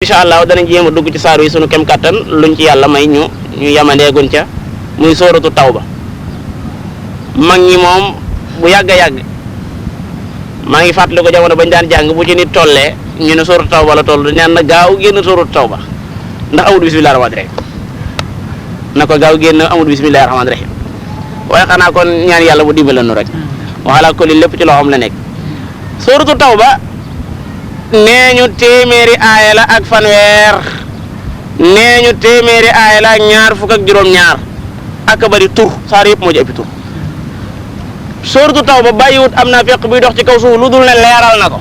incha allah danañ jéem a dugg ci saar yi sunu kem kattan luñ ci yàlla may ñu yamandeeguñ ca muy sóoratu tawba mag ñi moom bu yàgg a yàgg maa ngi fàttali ko jamono bañ daan jàng bu ci nit tollee ñu ne sóoratu tawba la toll ñaan na gaaw génn sóoratu tawba ndax amul bismillahi rahmaani rahim na ko gaaw génn amul bismillahi rahmaani rahim waaye xanaa kon ñaan yàlla bu dimbale nu rek waxala ko li lépp ci loxoom la nekk. sóoratu tawba nee ñu téeméeri aaya la ak fanweer nee ñu téeméeri aaya la ak ñaar fukk ak juróom-ñaar ak bari tur saar yëpp moo ci ëppi tur. sóoratu tawba bàyyiwut am naafiq buy dox ci kaw suuf lu dul ne leeral na ko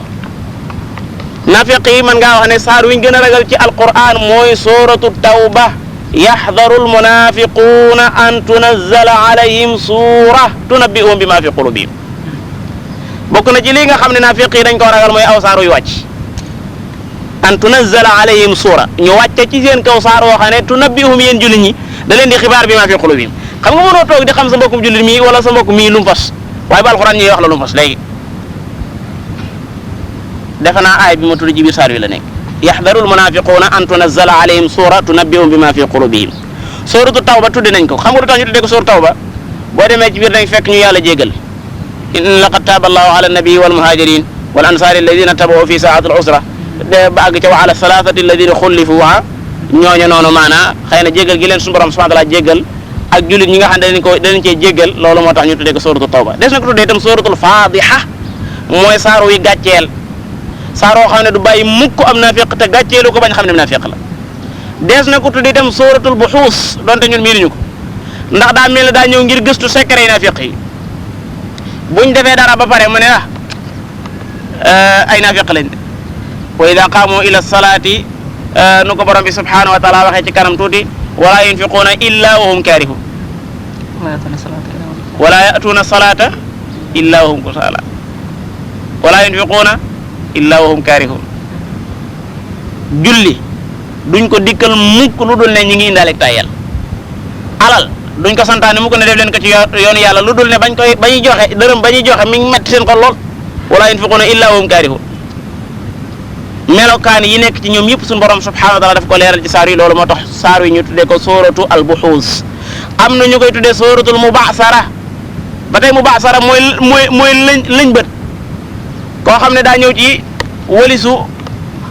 naafiq yi mën ngaa wax ne saar wiñ gën a ragal ci alquran mooy sóoratu tawba yaxdaru almunafiquuna an tunazzala alayhim suura tunabbi'uhum bima fi qulubihim bokk na ci lii nga xam ne naafiq yi dañ koo ragal mooy aw saar yu wàcc an tunazzala alayhim suura ñu wàcce ci seen kaw saar woo xam ne tunabbi'uhum yéen jullit ñi da leen di xibaar bima fi qulubihim xam nga mënoo toog di xam sa mbokkum jullit mii wala sa mbokk mii lu mu fas waaye ba alxuraan ñuy wax la lu mu fas léegi defe naa aay bi ma tudd ci biir saar wi la nekk yaxdaru almunafiquuna an tunazzala alayhim suura tunabbi'uhum bima fi qulubihim sóoratu tawba tuddi nañ ko xam nga lu tax ñu tuddee ko sóoratu tawba boo demee ci biir dañ fekk ñu yàlla jégal in laqad taaba allahu ala nabii wal muhajirin wal ansaari alladina tabau fi saati al usra de ba àgg ca wa ala salaasati alladina xullifu waa ñooñu noonu maanaa xëy na jégal gi leen suñu borom subhanahu wa taala jégal ak jullit ñi nga xam ne danañ cee jéggal loolu moo tax ñu tuddee ko sóoratu tawba des na ko tuddee itam sóoratul faadiha mooy saar wi gàcceel saaroo xam ne du bàyyi mukk am naafiq te gàcceelu ko bañ xam ne naafiq la des na ko tuddee itam sóoratul buxuus donte ñun miinuñu ko ndax daa mel ne daa ñëw ngir gëstu secret yi naafiq yi buñ defee dara ba pare mu ne ay naafiq lañ wa ida qaamu ila salaati nu ko borom bi subhanahu wa taala waxee ci kanam tuuti wala yunfiquuna illa wa hum kaarihun wala yatuuna salata illa wa hum kusaala wala yunfiquuna illa wa hum kaarihun julli duñ ko dikkal mukk lu dul ne ñi ngi indaale ak tayel alal duñ ko santaane mukk ne def leen ko ci yoonu yàlla lu dul ne bañuy joxe dërëm bañuy joxe mi ngi metti seen xol lool wala yunfiquuna illa wa hum kaarihun melokaan yi nekk ci ñoom yëpp suñu borom subhanahu wa taala daf ko leeral ci saar yi loolu moo tax saar yi ñu tuddee ko sóoratu al buxuus am na ñu koy tuddee sóoratul mubaasara ba tey mubaasara mooy lëñ bët koo xam ne daa ñëw ci wëlisu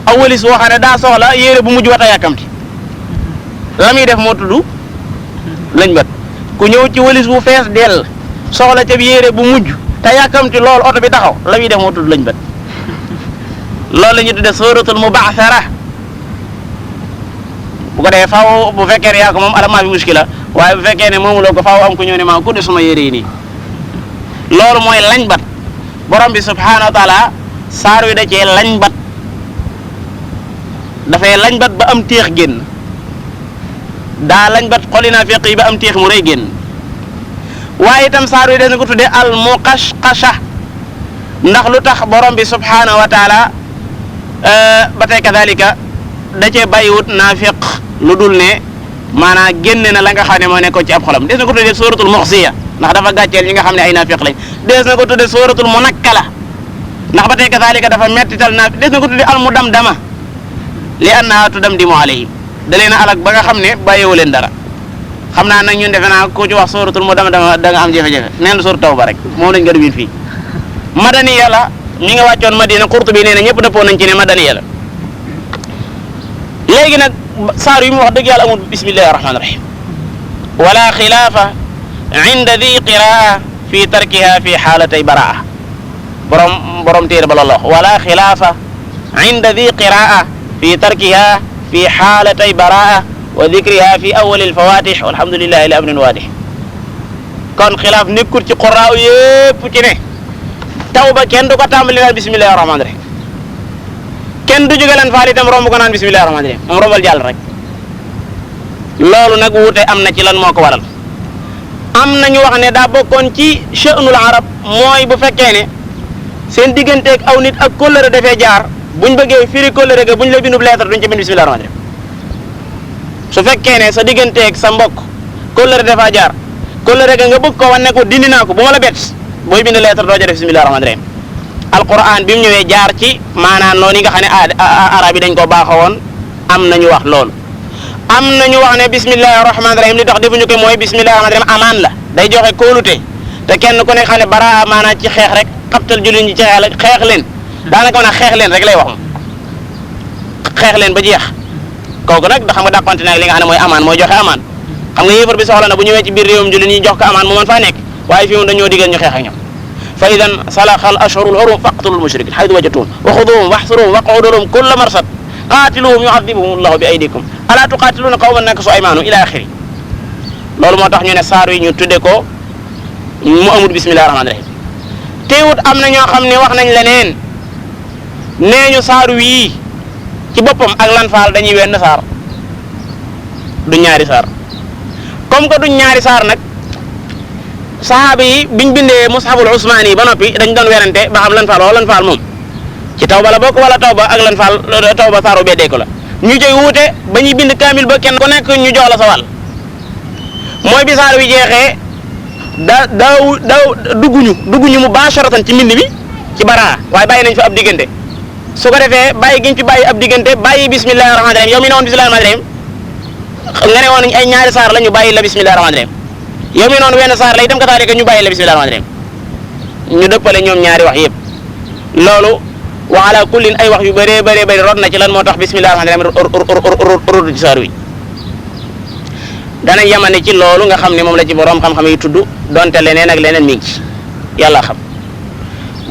aw wëlis woo xam ne daa soxla yére bu mujj wata yàkkamti la muy def moo tudd lëñ bët ku ñëw ci wëlis bu fees dell soxla ca yére bu mujj te yàkkamti loolu oto bi taxaw la muy def moo tudd lëñ bët loolu la ñu tuddee sóoratul mubaasara bu ko defee faaw bu fekkee ne yaa ko moom alamaa bi muskila waaye bu fekkee ne moomuloo ko faaw am ku ñëw ne maa ku de suma yére yi nii loolu mooy lañ bat borom bi subhanahu wa taala saar wi da cee lañ bat dafay lañ bat ba am téex génn daa lañ bat xoli naafiq yi ba am téex mu rëy génn waaye itam saar wi dana ko tuddee al muqashqasha ndax lu tax borom bi subhanahu wa taala ba tey kadalika da cee bàyyiwut naafiq lu dul ne maanaam génne na la nga xam ne moo nekkoon ci ab xolam des na ko tuddee sóoratul muxsiya ndax dafa gàcceel ñi nga xam ne ay naafiq lañ des na ko tuddee sóoratul munakkala ndax ba tey kadalika dafa mettital naafiq des na ko tuddee al mudamdama li annaha tudamdimu alayhim da leen a alak ba nga xam ne bàyyiwu leen dara xam naa nag ñun defe naa ku ci wax sóoratul mudamdama da nga am jafe-jafe neen sóorat tawba rek moom lañ gën a biin fii madaniya la mi nga wàccoon madina Qurtubi nee na ñëpp dëppoo nañ ci ne madaniya la léegi nag saar yi mu wax dëgg yàlla amul bismillahi rahmaani rahim wala xilaafa inda di qiraa fi tarkiha fi xaalatay baraa borom téere ba loolu wax wala xilaafa inda di qiraa fi tarkiha fi xaalatay baraa wa dikriha fi awali alfawatix walhamdulillahi li amrin waadix kon xilaaf nekkul ci quraaw yépp ci ne tawba kenn du ko tàmbali naan bismillahi rahmaani rahim kenn du jóge leen faal itam romb ko naan bismillahi rahmaani rahim moom rombal jàll rek loolu nag wuute am na ci lan moo ko waral am nañu wax ne daa bokkoon ci sha'nul arab mooy bu fekkee ne seen digganteeg aw nit ak kóllëre dafee jaar buñ bëggee firi kóllëre ga buñ la bindub lettre duñ ci bind bismillahi rahmaani rahim su fekkee ne sa digganteeg sa mbokk kóllëre dafaa jaar kóllëre ga nga bëgg ko wan ne ko dindi naa ko bu ma la bett booy bind lettre doo ca def bismillahi rahmaani rahim alquran bi mu ñëwee jaar ci maanaam noonu yi nga xam ne arab yi dañ koo baaxoo woon am nañu wax loolu. am nañu wax ne bismillahi rahmaani rahim li tax defuñu ko mooy bismillahi rahmaani rahim amaan la day joxe kóolute te kenn ku ne xam ne baraa maanaam ci xeex rek xabtal jullit ñi ci xeex leen daanaka mën a xeex leen rek lay wax moom xeex leen ba jeex kooku nag da xam nga dàqante nag li nga xam ne mooy amaan mooy joxe amaan xam nga yéefar bi soxla na bu ñëwee ci biir réewum jullit ñi jox ko amaan mu mën faa nekk waaye fii moom dañoo digal ñu xeex ak ñoom fa idan salaxa al ashhurul hurum faqtulul mushrikin haythu wajadtumuhum wa xuduhum waxsuruhum waq'udu lahum kulla marsad qaatiluhum yu'adhibuhum allahu bi aydikum alaa tuqaatiluuna qawman nakasu aymaanahum ila axiri loolu moo tax ñu ne saar yi ñu tudde ko mu amul bismillahi rahmaani rahim teewut am na ñoo xam ne wax nañ leneen nee ñu saar wii ci boppam ak lan faal dañuy wenn saar du ñaari saar comme que duñ ñaari saar nag sahaaba yi biñ bindee mushaful usmaani yi ba noppi dañ doon werante ba xam lan faal wala lan faal moom ci tawba la bokk wala tawba ak lan faal tawba saaru beddeeku la ñu joy wuute ba ñuy bind kaamil ba kenn ku nekk ñu jox la sa wàll mooy bi saar wi jeexee daaw dugguñu mubasharatan ci mbind mi ci baraa waaye bàyyi nañ fi ab diggante su ko defee bàyyi giñ fi bàyyi ab diggante bàyyi bismillahi rahmaani rahim yow mi ne woon bismillahi rahmaani rahim nga ne woon ay ñaari saar la ñu bàyyi la bismillahi rahmaani rahim yow mi noonu wenn saar la itam kasaalika ñu bàyyi la bismillahi rahmaani rahim ñu dëppale ñoom ñaari wax yëpp loolu wa ala kullin ay wax yu bëree bëri rot na ci lan moo tax bismillahi rahmaani rahim rod ci saar wi danañ yamane ci loolu nga xam ne moom la ci borom xam-xam yi tudd donte leneen ak leneen mi ngi ci yàlla xam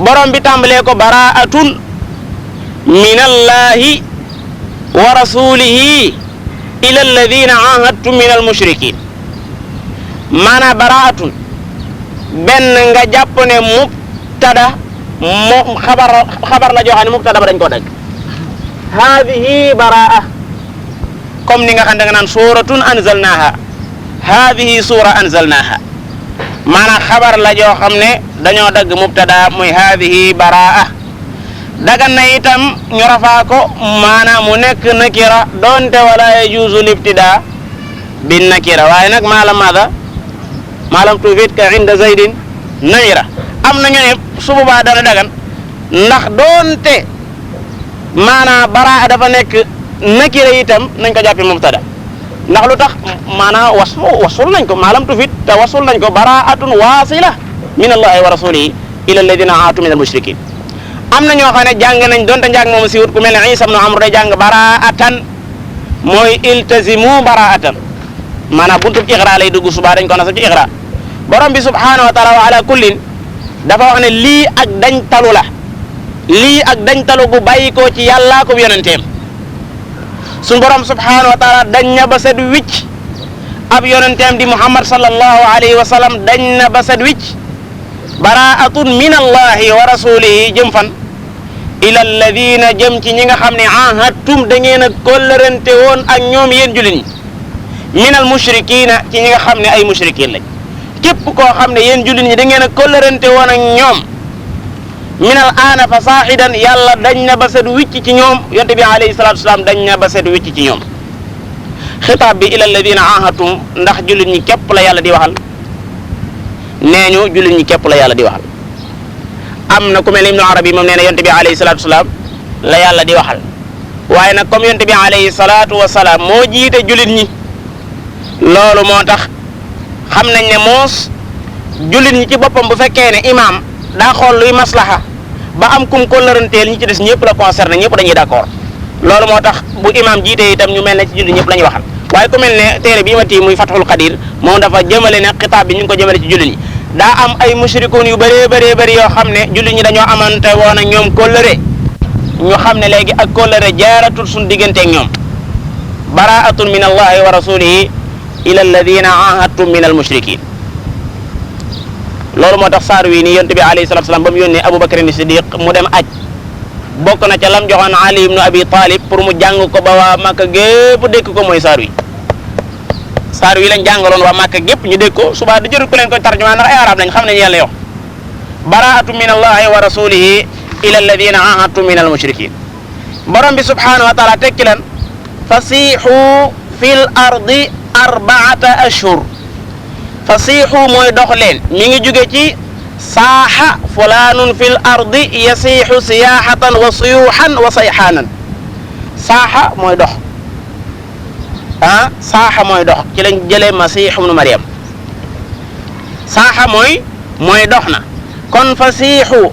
borom bi tàmbalee ko baraatun min allahi wa rasulihi ila alladina ahadtum min al mushrikin maanaam baraatun benn nga jàpp ne mubtada xabar la joo xam ne mubtada ba dañ ko dagg haadihi baraa comme ni nga xam ne nga naan suuratun anzalnaha haadihi suura anzalnaha maanaam xabar la joo xam ne dañoo dagg mubtada muy haadihi baraa dagan na itam ñu rafaa ko maanaam mu nekk nakira doonte wala yajuuzu libtida bin nakira waaye nag maalam tuufit ka inda zaydin namira am na ñu ne su boobaa dana dagan ndax doonte maanaam baraa dafa nekk nakira itam nañ ko jàppe mubtada ndax lu tax maanaam wasul nañ ko maalam tuufit te wasul nañ ko baraatun wasila min allahi wa rasulihi ila alladina aatu min al mushrikin am na ñoo xam ne jàng nañ donte njàng moom siwut ku mel ne Isa ibnu Amr day jàng baraatan mooy iltazimu baraatan maanaam buntu iqra lay dugg subaa dañ ko nasab ci iqra borom bi subhanahu wa taala wa ala kullin dafa wax ne lii ak dañ talu la lii ak dañ talu gu bàyyi ko ci yàllaa ko yonenteem suñ borom subhanahu wa taala dañ na ba set wicc ab yonenteem di Muhammad sallallahu alayhi wa sallam dañ na ba set wicc baraatun min allahi wa rasulihi jëm fan ila alladina jëm ci ñi nga xam ne ahadtum da ngeen a kóllërante woon ak ñoom yéen jullit ñi min al mushrikina ci ñi nga xam ne ay mushrikin lañ képp koo xam ne yéen jullit ñi da ngeen a kóllërante woon ak ñoom min al aana fa saaxidan yàlla dañ na ba set wicc ci ñoom yonte bi alayhi salatu wasalaam dañ na ba set wicc ci ñoom xitaab bi ila alladina ahadtum ndax jullit ñi képp la yàlla di waxal nee ñu jullit ñi képp la yàlla di waxal am na ku mel ne Ibnu Arabi moom nee na yonte bi alayhi salatu wasalaam la yàlla di waxal waaye nag comme yonte bi alayhi salatu wasalaam moo jiite jullit ñi loolu moo tax xam nañ ne moos jullit ñi ci boppam bu fekkee ne imaam daa xool luy maslaha ba am kum kóllëranteel ñi ci des ñëpp la concerné ñëpp dañuy d'accord loolu moo tax bu imaam jiitee itam ñu mel ne ci jullit ñëpp la ñuy waxal waaye ku mel ne téere bii ma tii muy Fathul Qadir moom dafa jëmale ne xitaab bi ñu ngi ko jëmale ci jullit ñi daa am ay mushrikoon yu bëree yoo xam ne jullit ñi dañoo amante woon ak ñoom kóllëre ñu xam ne léegi ak kóllëre jaaratul suñ diggante ak ñoom baraatun min allahi wa rasulihi ila alladina ahadtum min al mushrikin loolu moo tax saar wi nii yonent bi alayhi salatu wasalam ba mu yónnee Abubakar ni Siddiq mu dem aj bokk na ca lam joxoon Ali ibnu Abi Talib pour mu jàng ko ba waa Makka gépp dégg ko mooy saar wi lañ jàngaloon waa Makka gépp ñu dégg ko suba da jërul ku leen koy tarjuma ndax ay arab lañ xam nañu yàlla yox baraatu min allahi wa rasulihi ila alladina ahadtum min al mushrikin borom bi subhanahu wa taala tekki lan fasiixu fil ardi arbaata ashhur fasiixu mooy dox leen mi ngi jóge ci saaxa fulaanun fil ardi yasiixu siyaaxatan wa suyuuxan wa sayxaanan saaxa mooy dox saaxa mooy dox ci lañ jëlee Masiix ibnu Maryam saaxa mooy dox na kon fasiixu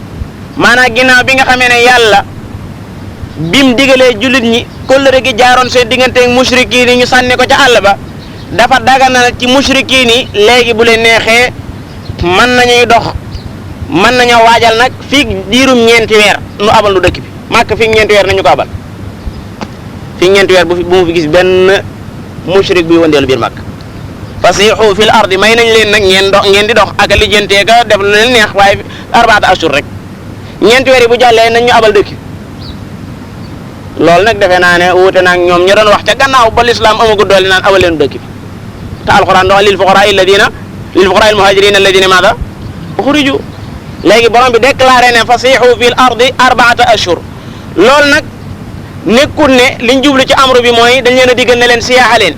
maanaam ginnaaw bi nga xamee ne yàlla bim digalee jullit ñi kóllëre gi jaaroon seen digganteeg mushrikiin yi ñu sànni ko ca àll ba dafa dagana ci mushrikiin yi léegi bu leen neexee mën nañuy dox mën nañoo waajal nag fii diirum ñeenti weer nu abal lu dëkk bi màkk fii ñeenti weer nañu ko abal fii ñeenti weer bu mu fi gis benn mushrik buy wëndeelu biir màkk fasiixu fil ardi may nañ leen nag ngeen di dox ak a lijjantee ka def lu leen neex waaye arbaata ashur rek ñeenti weer yi bu jàllee nañ ñu abal dëkk loolu nag defe naa ne wuute naag ñoom ñu doon wax ca gannaaw ba lislaam amagu doole naan abal leen dëkk bi te alquran dox lil fuqaraa al muhaajiriina alladina maada uxriju léegi borom bi déclaré ne fasiixu fil ardi arbaata ashur loolu nag nekkul ne liñ jublu ci amru bi mooy dañ leen a diggal ne leen siyaaxa leen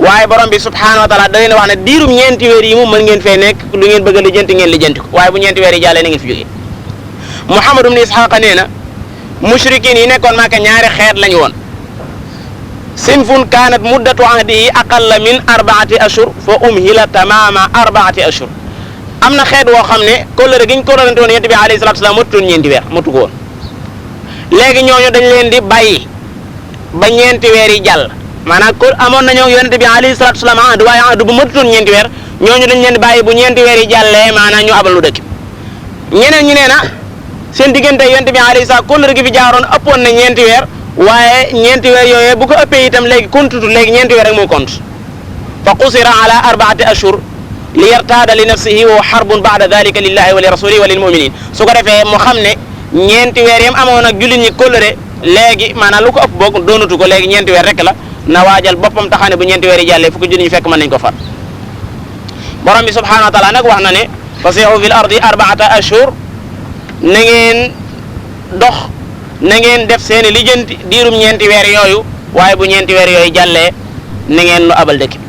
waaye borom bi subhaanahu wa taala da leen wax ne diirum ñeenti weer yi moom mën ngeen fee nekk lu ngeen bëgg a lijjanti ngeen lijjanti ko waaye bu ñeenti weer yi jàllee na ngeen fi jógee Muhammad ibn Isxaaqa nee na mushrikin yi nekkoon Makka ñaari xeet lañu woon sinfun kaanat muddatu ahdihi aqalla min arbaati ashur fa umhila tamaama arbaati ashur am na xeet woo xam ne kóllëre gi ñu ko doonante woon yonent bi alayhi salaatu salaam matutoon ñeenti weer matu ko woon léegi ñooñu dañ leen di bàyyi ba ñeenti weer yi jàll maanaam ko amoon nañoo yonent bi alayhi salaatu salaam ahdu waaye ahdu bu matutoon ñeenti weer ñooñu dañ leen di bàyyi bu ñeenti weer yi jàllee maanaam ñu abal lu dëkk ñeneen ñi nee na seen diggante yonent bi alayhi salaam kóllëre gi fi jaaroon ëppoon na ñeenti weer waaye ñeenti weer yooyu bu ko ëppee itam léegi kontutu léegi ñeenti weer rek moo compte fa qusira ala arbaati ashur li yartaada li nafsihi wa xarbun baada dalika lillahi wa li rasulihi wa lil muminin su ko defee mu xam ne ñeenti weer yam amoon ak jullit ñi kóllëre léegi maanaam lu ko ëpp boog doonatu ko léegi ñeenti weer rek la na waajal boppam taxane bu ñeenti weer yi jàllee fu ko jullit ñi fekk mën nañ ko far borom bi subhanahu wa taala nag wax na ne fasiixu fil ardi arbaata ashur na ngeen dox na ngeen def seeni lijjanti diirum ñeenti weer yooyu waaye bu ñeenti weer yooyu jàllee na ngeen nu abal dëkk bi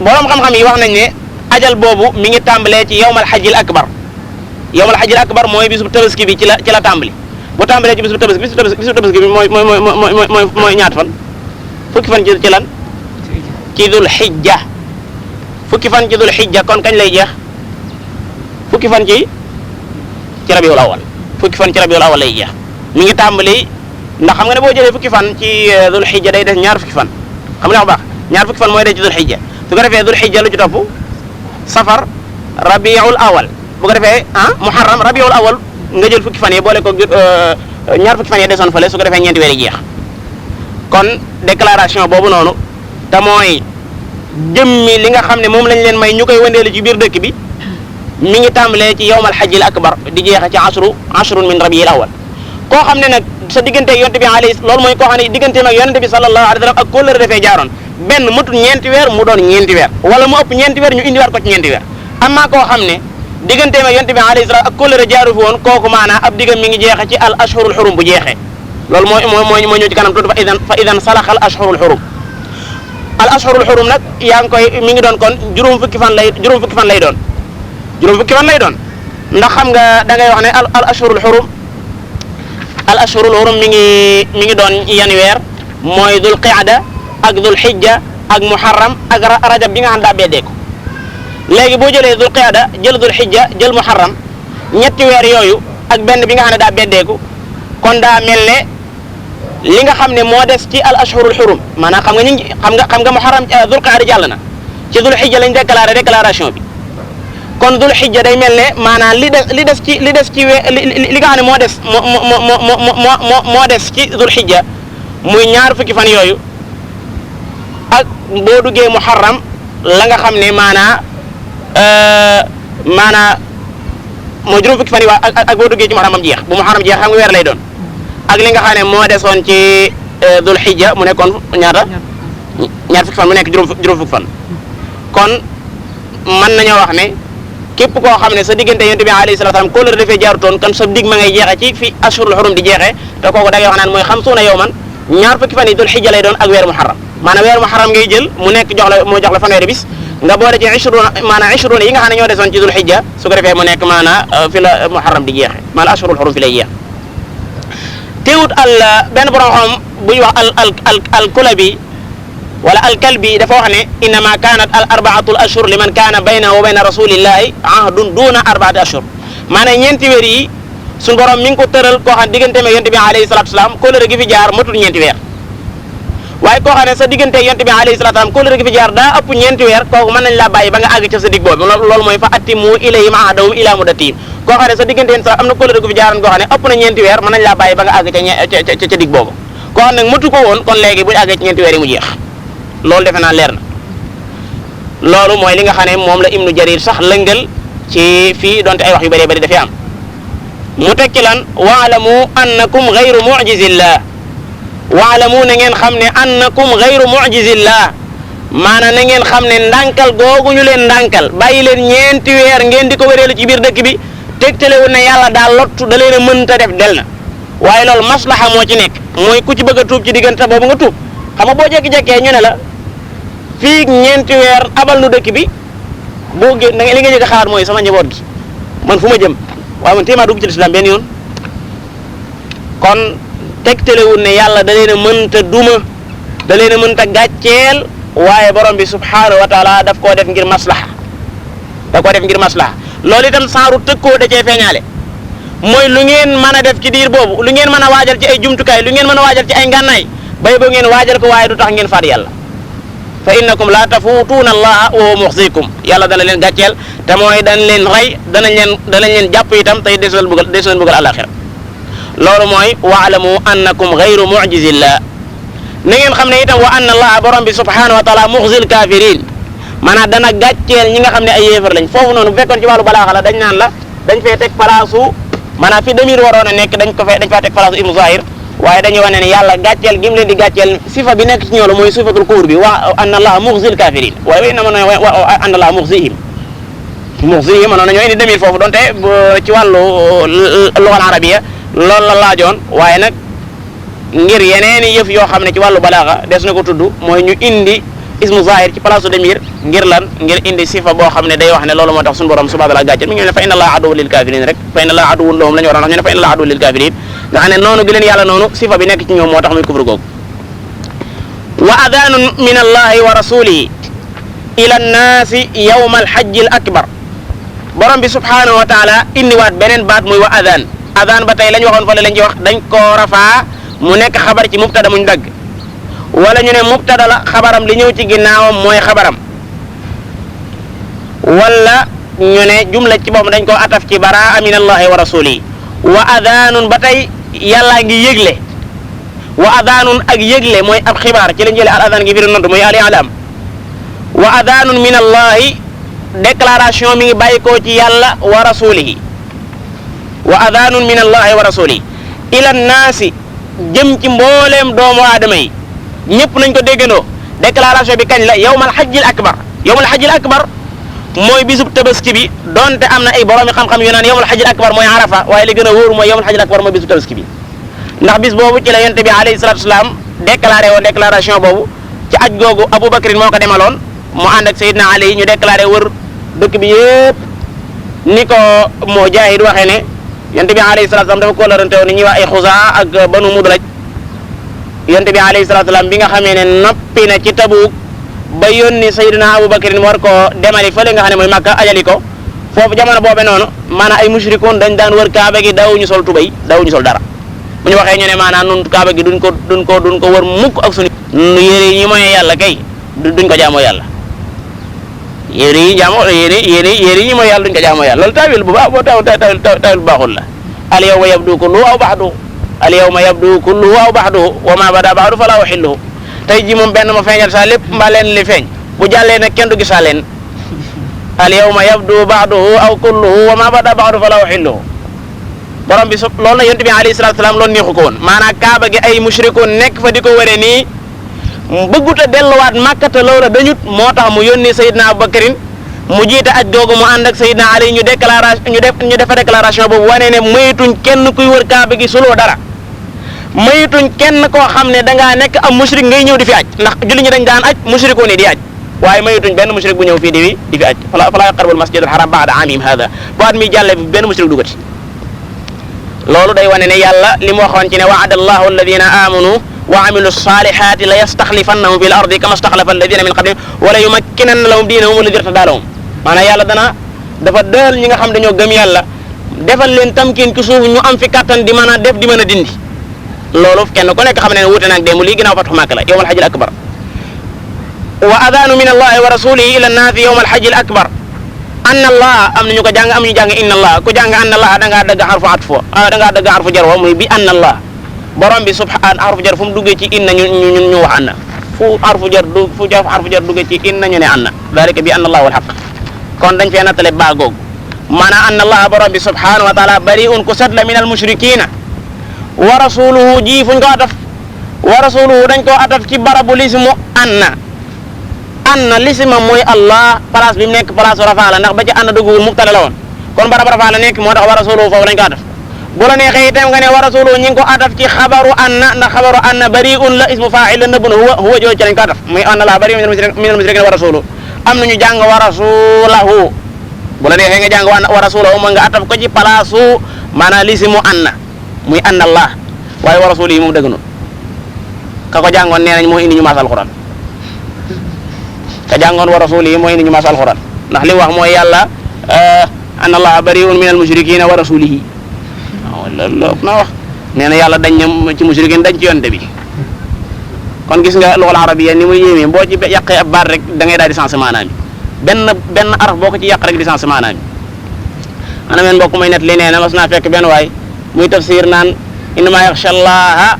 borom xam-xam yi wax nañ ne ajal boobu mi ngi tàmbalee ci yawmal hajjil akbar yawmal hajjil akbar mooy bisub tabaski bi ci la tàmbali bu tàmbalee ci bisub tabaski bi mooy ñaata fan fukki fan ci lan ci dul xijja fukki fan ci dul xijja kon kañ lay jeex fukki fan ci rabiul awal fukki fan ci rabiul awal lay jeex mi ngi tàmbali ndax xam nga ne boo jëlee fukki fan ci dul xijja day des ñaar fukki fan xam nga bu baax ñaar fukki fan mooy des ci dul xijja su ko defee dul xijja lu ci topp safar rabiul awal bu ko defee muharram rabiul awal nga jël fukki fan yi boole ko ñaar fukki fan yi desoon fële su ko defee ñeenti weer yi jeex kon déclaration boobu noonu te mooy jëmmi li nga xam ne moom lañ leen may ñu koy wëndeelu ci biir dëkk bi mi ngi tàmbalee ci yawmal hajjil akbar di jeexe ci ashrun min rabiul awal koo xam ne nag sa diggante yonent bi loolu mooy koo xam ne digganteem ak yonent bi sallallahu alayhi wa sallam ak kóllëre dafay jaaroon benn matul ñeenti weer mu doon ñeenti weer wala mu ëpp ñeenti weer ñu indiwaat ko ci ñeenti weer amaa koo xam ne digganteem ak yonent bi alayhi salaam ak kóllëre jaaru fi woon kooku maanaam ab diggam mi ngi jeexe ci al ashhurul xurum bu jeexee loolu mooy ñëw ci kanam tuuti fa idan salaxal ashhurul xurum al ashhurul xurum nag yaa ngi koy mi ngi doon kon juróom fukki fan lay doon ndax xam nga da ngay wax ne al ashhurul xurum mi ngi doon yan weer mooy dul qiyada ak dul xijja ak muharram ak rajab bi nga xam daa beddeeku léegi boo jëlee dul qiyada jël dul xijja jël muharram ñetti weer yooyu ak benn bi nga xam ne daa beddeeku kon daa mel ne li nga xam ne moo des ci al ashhurul xurum maanaam xam nga muharram dul qiyada jàll na ci dul xijja lañ déclaration bi kon dul xijja day mel ne maanaam li des ci li nga xam ne moo des ci dul xijja muy ñaar fukki fan yooyu ak boo duggee muharram la nga xam ne maanaa mooy juróom fukki fan yi ak boo duggee ci muharram am jeex bu muharram jeex xam nga weer lay doon ak li nga xam ne moo desoon ci dul xijja mu nekkoon ñaata ñaar fukki fan mu nekk juróom fukki fan kon mën nañoo wax ne képp koo xam ne sa diggante yonent bi alayhi salaatu salaam kóllëre dafay jaarutoon kon sa dig ma ngay jeexe ci fi ashhurul xurum di jeexee te kooku da ngay wax naan mooy 50 yawman ñaar fukki fan yi dul xijja lay doon ak weeru muharram maanaam weeru muharram ngay jël mu nekk jox la fanweeri bis nga boole ci 20 yi nga xam ne ñoo desoon ci dul xijja su ko defee mu nekk fi la muharram di jeexe maanaam ashhurul xurum fi lay jeex teewut benn borom xam buy wax al kulabi wala al kalbi dafa wax ne innama kanat al arbaatul ashhur liman kaana baynahu wa bayna rasulillahi ahdun duna arbaati ashhur maanaam ñeenti weer yi suñu borom mi ngi ko tëral koo xam diggante ak yonent bi alayhi salatu salaam kóllëre gi fi jaar matul ñeenti weer waaye koo xam ne sa diggante ak yonent bi alayhi salatu salaam kóllëre gi fi jaar daa ëpp ñeenti weer kooku mën nañ laa bàyyi ba nga àgg ca sa dig boobu loolu mooy fa attimu ilayhim ahdahum ila muddatihim koo xam ne sa diggante yéen sax am na kóllëre gu fi jaaran koo xam ne ëpp na ñeenti weer mën nañ laa bàyyi ba nga àgg ca dig boobu koo xam ne matu ko woon kon léegi buñu àggee ci ñeenti weer yi mu jeex loolu defe naa leer na loolu mooy li nga xam ne moom la ibnu jarir sax lëngal ci fii donte ay wax yu bëree bëri dafay am mu tekki lan waalamu annakum gayru mujizillah waalamu na ngeen xam ne annakum gayru mujizillah maanaam na ngeen xam ne ndànkal googu ñu leen ndànkal bàyyi leen ñeenti weer ngeen di ko wéreelu ci biir dëkk bi tegtalewul ne yàlla daal lottu da leen a mënta def del na waaye loolu maslaha moo ci nekk mooy ku ci bëgg a tuub ci diggante boobu nga tuub xam nga boo jékki-jékkee ñu ne la fii ñeenti weer abal nu dëkk bi boo gé li nga jëkk a xalaat mooy sama njaboot gi man fu ma jëm waaye man téemaa dugg ci lislaam benn yoon kon tegtalewul ne yàlla da leen a mënta duma da leen a mënta gàcceel waaye borom bi subhanahu wa taala daf koo def ngir maslaha loolu itam saaru tëkkoo da cee feeñaale mooy lu ngeen mën a def ci diir boobu lu ngeen mën a waajal ci ay jumtukaay lu ngeen mën a waajal ci ay ngànnaay bay ba ngeen waajal ko waaye du tax ngeen faat yàlla fa innakum la tafuutuuna allaha wa huwa muxzikum yàlla dana leen gàcceel te mooy dañ leen rey danañ leen jàpp itam tey des leen bëggal alaxira loolu mooy waalamu annakum gayru mujizillah na ngeen xam ne itam wa anna allaha borom bi subhanahu wa taala muxzil kafirin maanaam dana gàcceel ñi nga xam ne ay yéefar lañ foofu noonu bu fekkoon ci wàllu balaaxa la dañ naan la dañ fee teg palaasu maanaam fi damir waroon a nekk dañ faa teg palaasu ibnu zahir waaye dañuy wane ne yàlla gàcceel gi mu leen di gàcceel sifa bi nekk ci ñoom la mooy sifatul kuur bi wa anna allaha muxzil kafirin waaye na mën a anna allaha muxzihim mënoon nañoo indi damir foofu donte ci wàllu lugal arabiya loolu la laajoon waaye nag ngir yeneeni yëf yoo xam ne ci wàllu balaaxa des na ko tudd mooy ñu indi ismu zahir ci palaasu damir ngir lan ngir indi sifa boo xam ne day wax ne loolu moo tax suñu borom subhanahu wa ta'ala gàcceel mi ngi ne fa inna allaha aduwwun lil kafirin rek fa inna allaha aduwwun lahum la ñu waroon wax ñu ne fa inna allaha aduwwun lil kafirin nga xam ne noonu gi leen yàlla noonu sifa bi nekk ci ñoom moo tax muy kufru googu wa adanun min allahi wa rasulihi ila nnaasi yawma alhajji al akbar borom bi subhanahu wa ta'ala indiwaat beneen baat muy wa adan ba tey lañ waxoon fële lañ ci wax dañ koo rafaa mu nekk xabar ci mubtada muñ dagg wala ñu ne mubtada la xabaram li ñëw ci ginnaawam mooy xabaram wala ñu ne jumla ci boppam dañ koo ataf ci baraa min allahi wa rasulihi wa adanun ba tey yàllaa ngi yëgle wa adanun ak yëgle mooy ab xibaar ci lañ jëlee al adan gi firi nodd mooy al i'lam wa adanun min allahi déclaration mi ngi bàyyikoo ci yàlla wa rasulihi wa adanun min allahi wa rasulihi ila nnaasi jëm ci mbooleem doomu aadama yi ñëpp nañ ko déggandoo déclaration bi kañ la yawmal hajjil akbar mooy bisub tabaski bi donte am na ay boroomi xam-xam yu naan yawmal hajjil akbar mooy arafa waaye li gën a wóor mooy yawmal hajjil akbar mooy bisub tabaski bi ndax bis boobu ci la yonent bi alayhi salatu wasalaam déclaré woon déclaration boobu ci aj googu Aboubacar moo ko demaloon mu ànd ak Seydina Ali ñu déclaré wër dëkk bi yëpp ni ko Mujaahid waxee ne yonent bi alayhi salatu wasalaam dafa kóolërante woon ni ñuy wax ay Xusaa ak Banu Mudlaj yonent bi alayhi salatu wasalaam bi nga xamee ne noppi na ci Tabuk ba yónni Seydina Aboubacar war koo demali fële nga xam ne mooy Makka ajali ko foofu jamono boobe noonu maanaam ay mushrikoon dañ daan wër Kaaba gi daawuñu sol tubay daawuñu sol dara bu ñu waxee ñu ne maanaam nun Kaaba gi duñ ko wër mukk ak suñu yére yi mooy yàlla kay duñ ko jaamoo yàlla yére yi ñi mooy yàlla duñ ko jaamoo yàlla loolu tawil bu baax boo tawil bu baaxul la al yawma yabdu kulluhu aw ba'duhu al yawma yabdu kulluhu aw ba'duhu wa ma bada ba'du fala uhilluhu tey ji moom benn ma feeñal saa lépp mbaa leen li feeñ bu jàllee nag kenn du gisaa leen al yawma yabdu ba'duhu aw kulluhu wa ma bada ba'du fala uhilluhu borom bi loolu la yonent bi alayhi salatu wasalaam loolu neexu ko woon maanaam kaaba gi ay mushrikoon nekk fa di ko wëree nii bëggut a delluwaat Makkata loola dañut moo tax mu yónni Seydina Aboubacarin mu jiite aj googu mu ànd ak Seydina Ali ñu defa déclaration boobu wane ne mayituñ kenn kuy wër kaaba gi suloo dara mayituñ kenn koo xam ne dangaa nekk am mushrik ngay ñëw di fi aj ndax julli ñi dañ daan aj mushrikoon yi di aj waaye mayituñ benn mushrik bu ñëw fii di fi aj fala yaqrabul masjidal haram ba'da amihim hada bu at mi jàlle benn mushrik dugati loolu day wane ne yàlla li mu waxoon ci ne wa'ada allahu alladina amanu wa amilu salihati la yastaxlifannahum fil ardi kama staxlafa alladina min qablihim wala yumakkinanna lahum diinahum alladi irtadaa lahum maanaam yàlla dafa dël ñi nga xam dañoo gëm yàlla defal leen tamkin ci suuf ñu am fi kattan di mën a def di mën a dindi loolu kenn ku nekk xam ne wuute naag démb lii ginnaaw fatxu Makka la yawmal hajjil akbar wa adanu min allahi wa rasulihi ila nnaasi yawmal hajjil akbar anna allah am nañu ko jàng am ñu jàng inna allah ku jàng anna allah da ngaa dëgg xarfu atfu da ngaa dëgg xarfu jar wa muy bi anna allah borom bi subhaan xarfu jar fu mu duggee ci inna ñu wax anna fu xarfu jar duggee ci inna ñu ne anna dalika bi anna allah wal haqq kon dañ fee nattale baa googu maanaam anna allah borom bi subhanahu wa taala bari'un ku set la min al mushrikina wa rasuluhu ji fuñ ko ataf wa rasuluhu dañ koo ataf ci barabu lismu anna lisma mooy allah place bi mu nekk place rafa la ndax ba ci anna dugguwul mubtada la woon kon barab rafa la nekk moo tax wa rasuluhu foofu lañ ko ataf bu la neexee itam nga ne wa rasuluhu ñi ngi ko ataf ci xabaru anna ndax xabaru anna bari'un la ismu fa'il la nëbb na huwa jooju ci lañ ko ataf muy anna la bari'un min al mushrikina wa rasuluhu am nañu jàng wa rasulahu bu la neexee nga jàng wa rasulahu ma nga ataf ko ci palaasu maanaam lismu anna muy anna allah waaye wa rasulihi moom dëgg noonu ka ko jàngoon nee nañ moo indi ñu maas alquran ka jàngoon wa rasulihi moo indi ñu maas alquran ndax li wax mooy yàlla anna allah bari'un min al mushrikina wa rasulihi waaw loolu na wax nee na yàlla dañ na ci mushrikin dañ ci yonte bi kon gis nga luxal arabiyya ni muy yéemee boo ci yàqee ab baat rek da ngay daal di sensé maanaam bi benn araf boo ko ci yàq rek di sensé maanaam bi ana men mbokk may net li nee na mas naa fekk benn waay muy tafsir naan innama yaxsha allaha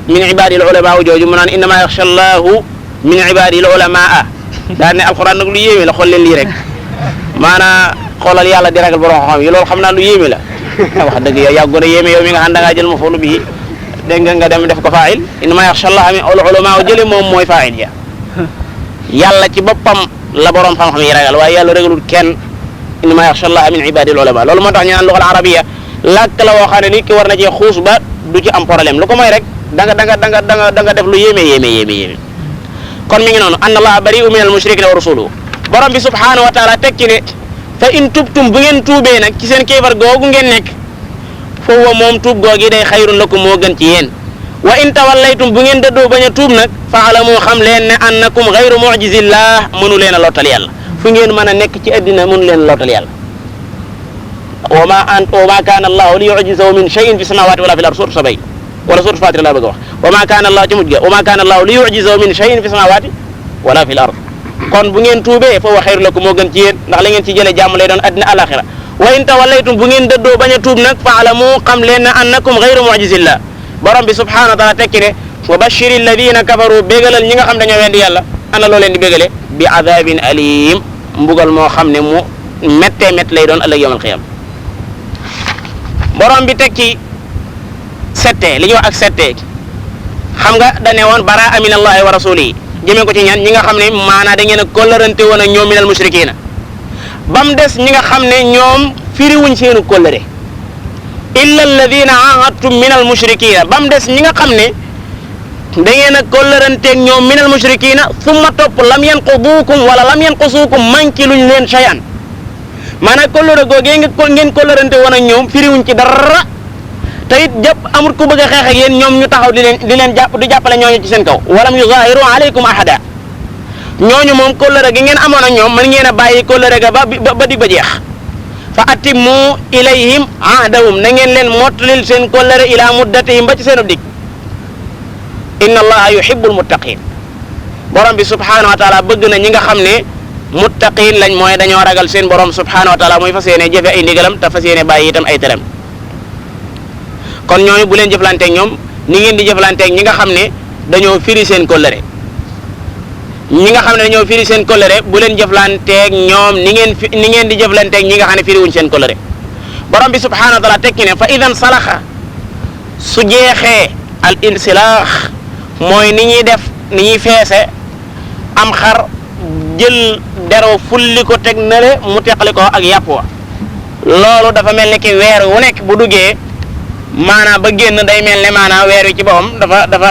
min ibadihi al ulama jooju mu naan innama yaxsha allahu min ibadihi al ulamaa daal ne alquran nag lu yéeme la xool leen lii rek maanaam xoolal yàlla di ragal borom xam yi loolu xam naa lu yéeme la wax dëgg yow yaa gën a yéeme yow mi nga xam da ngaa jël mafuulu bihi dégg nga dem def ko fa'il innama yaxsha allaha min al ulama jële moom mooy fa'il ya yàlla ci boppam la borom xam-xam yi ragal waaye yàlla ragalul kenn innama yaxsha allaha min ibadihi al ulama loolu moo tax ñu naan luxal arabiyya làkk la woo xam ne nit ki war na cee xuus ba du ci am problème lu ko mooy rek da nga def lu yéeme kon mi ngi noonu anna allaha bari'un min al mushrikina wa rasuluhu borom bi subhanahu wa taala teg ci ne fa in tubtum bu ngeen tuubee nag ci seen kéefar googu ngeen nekk foofu moom tuub googi day xayrun lakum moo gën ci yéen wa in tawallaytum bu ngeen dëddoo bañ a tuub nag fa'lamu xam leen ne annakum ghayru mu'jizillah mënu leen a lottal yàlla fu ngeen mën a nekk ci addina mënu leen a lottal yàlla wa ma kaana allahu li yu'jizahu min shay'in fi samawati wala fil ardi surat sabay wala surat fatir laa bëgg a wax wa ma kaana allahu ci mujj ga wa ma kaana allahu li yu'jizahu min shay'in fi samawati wala fil ardi kon bu ngeen tuubee foofu xayru lakum moo gën ci yéen ndax la ngeen ci jëlee jàmm lay doon addina alaxira wa in tawallaytum bu ngeen dëddoo bañ a tuub nag fa'lamu xam leen ne annakum ghayru mu'jizillah borom bi subhanahu wa taala tekki ne wa bashiri alladina kafaru bégalal ñi nga xam dañoo weddi yàlla ana loo leen di bégale bi adabin alim mbugal moo xam ne mu méttee mett lay doon ëllëg yawmal qiyam borom bi teg ci sette li ñuy wax ak sette xam nga da ne woon baraa min allahi wa rasulihi jëmee ko ci ñan ñi nga xam ne maanaa da ngeen a kóllërante woon ak ñoom minal mushrikina ba mu des ñi nga xam ne ñoom firiwuñ seenu kóllëre illa alladina ahadtum minal mushrikina ba mu des ñi nga xam ne da ngeen a kóllëranteeg ñoom minal mushrikina summa topp lam yanqudukum wala lam yanqusukum manki luñ leen shay'an maanaam kóllëre googee ngeen kóllërante woon ak ñoom firiwuñ ci dara te it jàpp amul ku bëgg a xeex ak yéen ñoom ñu taxaw di leen jàppale ñooñu ci seen kaw walam yuzahiru alaykum ahada ñooñu moom kóllëre gi ngeen amoon ak ñoom mën ngeen a bàyyi kóllëre ga ba dig ba jeex fa atimmu ilayhim ahdahum na ngeen leen mottalil seen kóllëre ila muddatihim ba ci seen dig inna allaha yuhibbul muttaqin borom bi subhanahu wa taala bëgg na ñi nga xam ne muttaqin lañ mooy dañoo ragal seen borom subhanahu wa taala mooy fas yéene jëfe ay ndigalam te fas yéene bàyyi itam ay teram kon ñooñu bu leen jëflanteeg ñoom ni ngeen di jëflanteeg ñi nga xam ne dañoo firi seen kóllëre ñi nga xam ne dañoo firi seen kóllëre bu leen jëflanteeg ñoom ni ngeen di jëflanteeg ñi nga xam ne firi wuñ seen kóllëre borom bi subhanahu wa taala tekki ne fa idan salaxa su jeexee al insilaax mooy ni ñuy feese am xar jël dero fulli ko teg nale mu teqali ko ak yàpp wa loolu dafa mel ni ki weer wu nekk bu duggee maanaam ba génn day mel ne maanaam weer wi ci boppam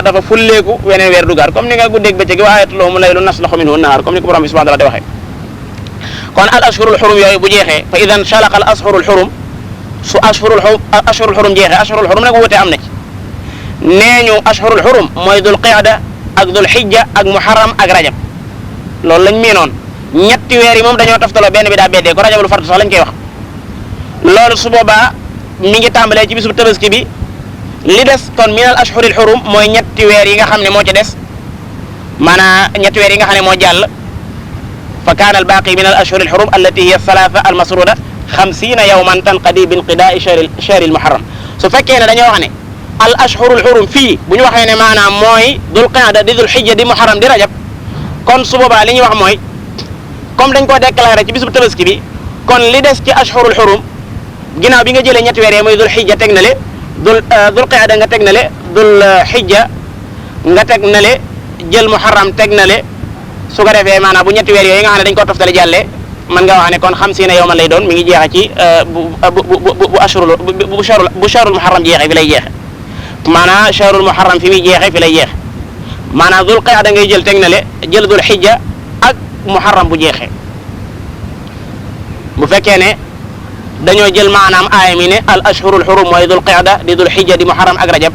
dafa fulleeku weneen weer dugaat comme ni nga guddeeg bëccëg wa ayatul lahum laylun naslaxu minhu nahaar comme ni ko borom bi subhanahu wa taala waxee kon al ashhurul xurum yooyu bu jeexee fa idan shalaqa al ashhurul xurum su ashhurul xurum jeexee ashhurul xurum nag wute am na ci nee ñu ashhurul xurum mooy dul qiyada ak dul xijja ak muharram ak rajab loolu lañ miinoon ñetti weer yi moom dañoo toftaloo benn bi daa beddee ko rajabul fardu sax lañ koy wax loolu su boobaa mi ngi tàmbalee ci bisu tabaski bi li des kon minal ashhuril xurum mooy ñetti weer yi nga xam ne moo ci des maanaam ñetti weer yi nga xam ne moo jàll fa kaana al baaqi min al ashhuril xurum allati hiya thalatha al masruda 50 yawman tanqadi bi inqidaai shahri al muharram su fekkee ne dañoo wax ne al ashhurul xurum fii bu ñu waxee ne maanaam mooy dul qaada di dul xijja di muharram di rajab kon su boobaa li ñuy wax mooy comme dañ koo déclaré ci bisu tabaski bi kon li des ci ashhurul xurum ginnaaw bi nga jëlee ñetti weer yi muy dul xijja teg na le dul qaada nga teg na le dul xijja nga teg na le jël muharram teg na le su ko defee maanaam bu ñetti weer yooyu nga xam ne dañ ko toftale jàllee mën nga wax ne kon 50 yawman lay doon mi ngi jeexe ci bu shahrul muharram jeexee fi lay jeexe maanaam shahrul muharram fi muy jeexee fi lay jeexe maanaam dul qaada ngay jël teg na le jël dul xijja ak muharram bu jeexee bu fekkee ne dañoo jël maanaam aaya mi ne al ashhurul xurum mooy dul qaada di dul xijja di muharram ak rajab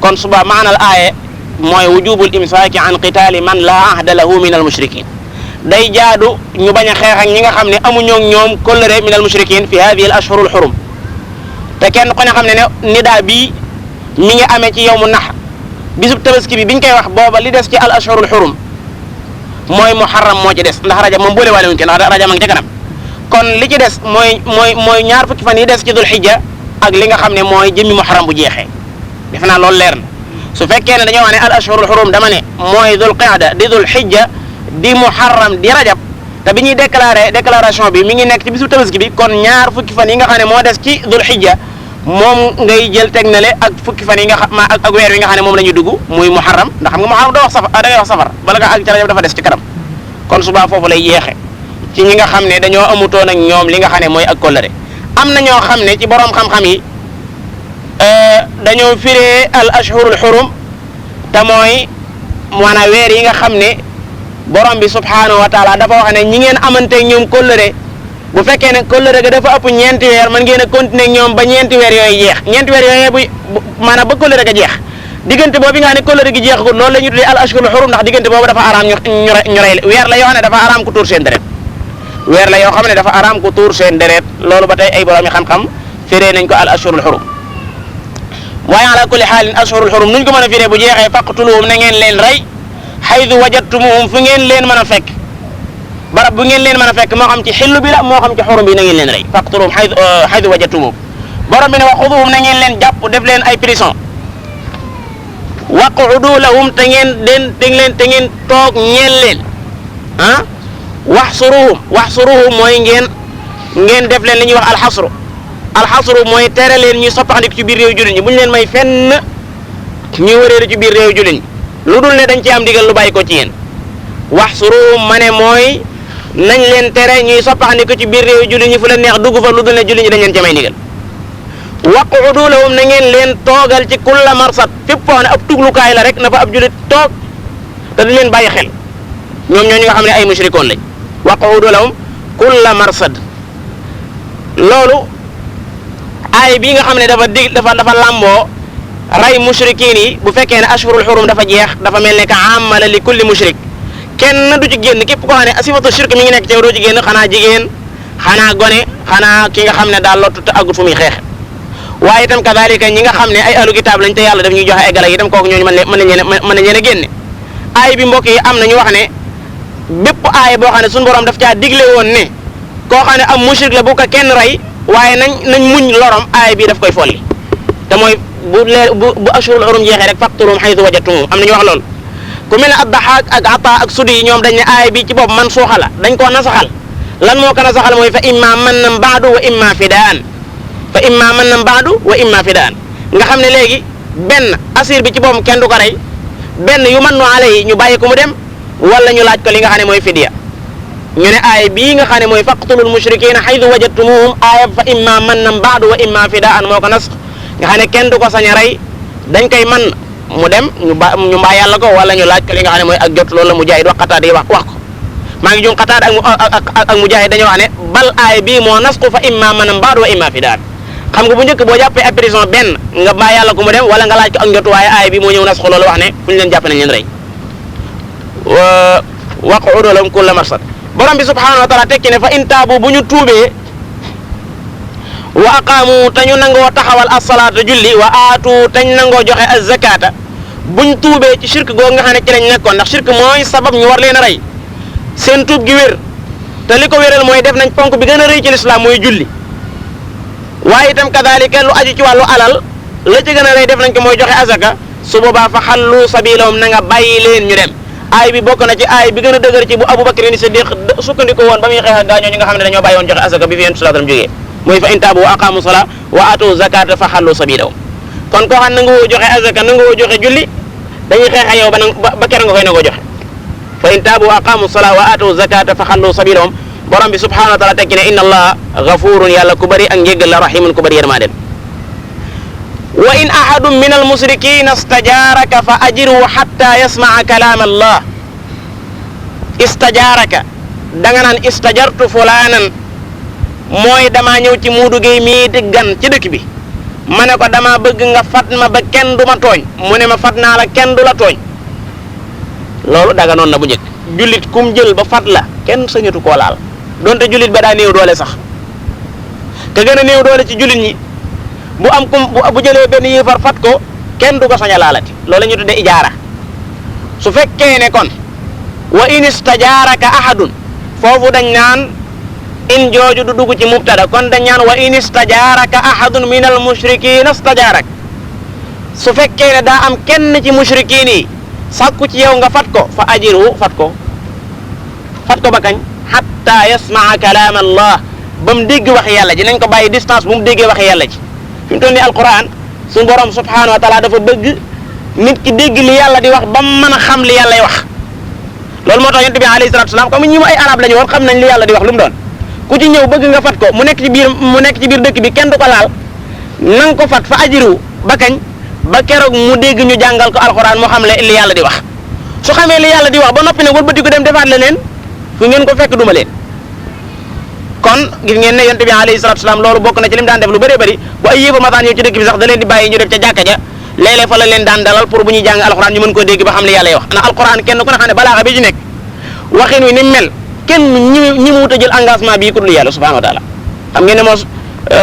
kon suba maanaal aaya mooy wujubul imsaaki an qitaali man laa ahda lahu min al mushrikin day jaadu ñu bañ a xeex ak ñi nga xam ne amuñoo ñoom kóllëre min al mushrikin fi hadihi al ashhurul xurum te kenn ko ne xam ne ne nidaa bii mi ngi amee ci yawmu nahr bisub tabaski bi biñ koy wax booba li des ci al ashhurul xurum mooy muharram moo ci des ndax rajab moom boole waale wuñ ko ndax rajab ma ngi ca kanam kon li ci des mooy ñaar fukki fan yi des ci dul xijja ak li nga xam ne mooy jëmmi muharram bu jeexee defe naa loolu leer na su fekkee ne dañoo wax ne al ashhurul xurum dama ne mooy dul qaada di dul xijja di muharram di rajab te bi ñuy déclaration bi mi ngi nekk ci bisu tabaski bi kon ñaar fukki fan yi nga xam ne moo des ci dul xijja moom ngay jël teg na le ak fukki fan yi nga xam ak weer wi nga xam ne moom la ñuy dugg muy muharram ndax xam nga muharram da ngay wax safar bala nga ak ci rajab dafa des ci kanam kon subaa foofu lay yeexe ci ñi nga xam ne dañoo amutoon ak ñoom li nga xam ne mooy ak kóllëre am na ñoo xam ne ci borom xam-xam yi dañoo firee al ashhurul xurum te mooy maanaam weer yi nga xam ne borom bi subhanahu wa taala dafa wax ne ñi ngeen amanteeg ñoom kóllëre bu fekkee ne kóllëre ga dafa ëpp ñeenti weer man ngeen a continuer ak ñoom ba ñeenti weer yooyu jeex ñeenti weer yooyu bu maanaam ba kóllëre ga jeex diggante boobu nga xam ne kóllëre gi jeexagul loolu la ñu tuddee al ashhurul xurum ndax diggante boobu dafa araam ñu rey weer la yoo xam ne dafa araam ku tuur seen deret weer la yoo xam ne dafa araam ku tuur seen deret loolu ba tey ay borom yi xam-xam firee nañ ko al ashhurul xurum waaye ala kulli xaalin ashhurul xurum nuñ ko mën a firee bu jeexee faqtuluhum na ngeen leen rey xaydu wajadtumuhum fu ngeen leen mën a fekk barab bu ngeen leen mën a fekk moo xam ci xillu bi la moo xam ci xurum bi na ngeen leen rey faqtuluhum xaydu wajadtumuhum borom bi ne wa xuduhum na ngeen leen jàpp def leen ay prison waqudu lahum te ngeen toog ñeel leen ah waxsuruhum mooy ngeen def leen li ñuy wax alxasru mooy tere leen ñuy soppaxandiku ci biir réew jullit ñi bu ñu leen may fenn ñuy wëreelu ci biir réew jullit ñi lu dul ne dañ ci am digal lu bàyyi ko ci yéen waxsuruhum ma ne mooy nañ leen tere ñuy soppaxandiku ci biir réew jullit ñi fu leen neex dugg fa lu dul ne jullit ñi dañ leen ca may digal waqudu lahum na ngeen leen toogal ci kulla marsad fépp foo ne ab tuglukaay la rek na fa ab jullit toog te du leen bàyyi xel ñoom ñoo ñu nga xam ne ay mushrikoon lañ waqudu lahum kulla marsad loolu aay bii nga xam ne dafa lamboo ray mushrikiin yi bu fekkee ne ashhurul xurum dafa jeex dafa mel ne ka amala li kulli mushrik kenn du ci génn képp koo xam ne asifatu shirk mi ngi nekk ci yow doo ci génn xanaa jigéen xanaa gone xanaa ki nga xam ne daal lottu te agut fu muy xeex waaye itam kadalika ñi nga xam ne ay ahlu kitaab lañ te yàlla daf ñuy joxe ay gala itam kooku ñooñu mën nañ leen a génne aay bi mbokk yi am na ñu wax ne bépp aay boo xam ne suñu borom daf caa digle woon ne koo xam ne am mushrik la bu ko kenn rey waaye nañ muñ lorom aay bi daf koy folli te mooy bu ashhurul xurum jeexee rek faqtuluhum haythu wajadtumuhum am na ñu wax loolu ku mel ne ad-Dahhaak ak Ataa ak Sudi yi ñoom dañ ne aay bi ci bopp man suuxa la dañ koo nasaxal lan moo ko nasaxal mooy fa imma mannan ba'du wa imma fidaan fa imma mannan ba'du wa imma fidaan nga xam ne léegi benn asir bi ci boppam kenn du ko rey benn yu mannu alayhi ñu bàyyi ko mu dem wala ñu laaj ko li nga xam ne mooy fidiya ñu ne aay bii nga xam ne mooy faqtulul mushrikiina haythu wajadtumuhum aaya fa imma mannan ba'du wa imma fidaan moo ko nas nga xam ne kenn du ko sañ a rey dañ koy man mu dem ñu mbaa yàlla ko wala ñu laaj ko li nga xam ne mooy ak jot loolu la Mujaahid wax Qataada yi wax ko maa ngi jum Qataada ak Mujaahid dañoo wax ne bal aay bii moo nasku fa imma mannan ba'du wa imma fidaan xam nga bu njëkk boo jàppee ab prison benn nga bàyyi yàlla ko mu dem wala nga laaj ko ak njot waaye aay bi moo ñëw nas loolu wax ne fu ñu leen jàpp nañ leen rey waquudu lahum kulla marsad borom bi subhanahu wa taala tekki ne fa in taabu bu ñu tuubee wa aqaamu te ñu nangoo taxawal as-salaata julli wa aatu tañ nangoo joxe az-zakata buñ tuubee ci shirk googu nga xam ne ci lañ nekkoon ndax shirk mooy sabab ñu war leen a rey seen tuub gi wér te li ko wéral mooy def nañ ponk bi gën a rëy ci lislaam mooy julli waaye itam kadaalika lu aju ci wàllu alal la ci gën a rëy def nañ ko mooy joxe azaka su boobaa fa xallu sabilahum na nga bàyyi leen ñu dem aay bi bokk na ci aay bi gën a dëgër ci bu Abubakar ni Siddiq sukkandiku woon ba muy xeex ak gaañoo ñi nga xam ne dañoo bàyyi woon joxe azaka bi fi Yonent sallallahu alayhi wasallam jógee mooy fa in taabu wa aqaamu salaa wa aatu zakata fa xallu sabilahum kon koo xam ne nga woo joxe azaka na nga woo joxe julli dañuy xeex ak yow ba kere nga koy nangoo joxe fa in taabu wa aqaamu salaa wa aatu zakata fa xallu sabilahum borom bi subhanahu wa taala tekki ne inna allaha gafurun yàlla ku bëri ak njéggal la rahimun ku bëri yërmande wa in ahadun min almusrikina stajaaraka fa ajirhu hatta yasmaa kalaam allah istajaaraka danga naan istajartu fulaanan mooy damaa ñëw ci Muudu Géey mii di gan ci dëkk bi ma ne ko damaa bëgg nga fat ma ba kenn du ma tooñ mu ne ma fat naa la kenn du la tooñ loolu daga noon na bu njëkk jullit kum jël ba fat la kenn sañatu koo laal donte jullit ba daa néew doole sax ka gën a néew doole ci jullit ñi bu am kum bu jëlee benn yéefar fat ko kenn du ko sañ a laalati loolu la ñu tudde ijaara su fekkee ne kon wa in istajaaraka ahadun foofu dañ naan in jooju du dugg ci mubtada kon dañ naan wa in istajaaraka ahadun min al mushrikiina istajaarak su fekkee ne daa am kenn ci mushrikiin yi sàkku ci yow nga fat ko fa ajiru fat ko ba kañ hatta yasmaa kalaam allah ba mu dégg wax yàlla ji nañ ko bàyyi distance bu mu déggee wax yàlla ji fi mu toll nii alquran suñu borom subhanahu wa taala dafa bëgg nit ki dégg li yàlla di wax ba mu mën a xam li yàllay wax loolu moo tax yonent bi alayhi salaatu salaam comme ñi mu ay arab la ñu woon xam nañ li yàlla di wax lu mu doon ku ci ñëw bëgg nga fat ko mu nekk ci biir dëkk bi kenn du ko laal na nga ko fat fa ajiru ba kañ ba keroog mu dégg ñu jàngal ko alquran moo xam li yàlla di wax su xamee li yàlla di wax ba noppi nag wëlbati ko dem defaat la leen fu ngeen ko fekk duma leen kon gis ngeen ne yonent bi alayhi salaatu salaam loolu bokk na ci lim daan def lu bëree bëri bu ay yéefar masaan ñëw ci dëkk bi sax da leen di bàyyi ñu def ca jàkka ja léeg-léeg fa la leen daan dalal pour bu ñuy jàng alquran ñu mën koo dégg ba xam li yàlla wax ndax alquran kenn ku ne xam ne balaaxa bi ci nekk waxin wi ni mel kenn ñi mu wut a jël engagement bii ku dul yàlla subhanahu wa taala xam ngeen ne moos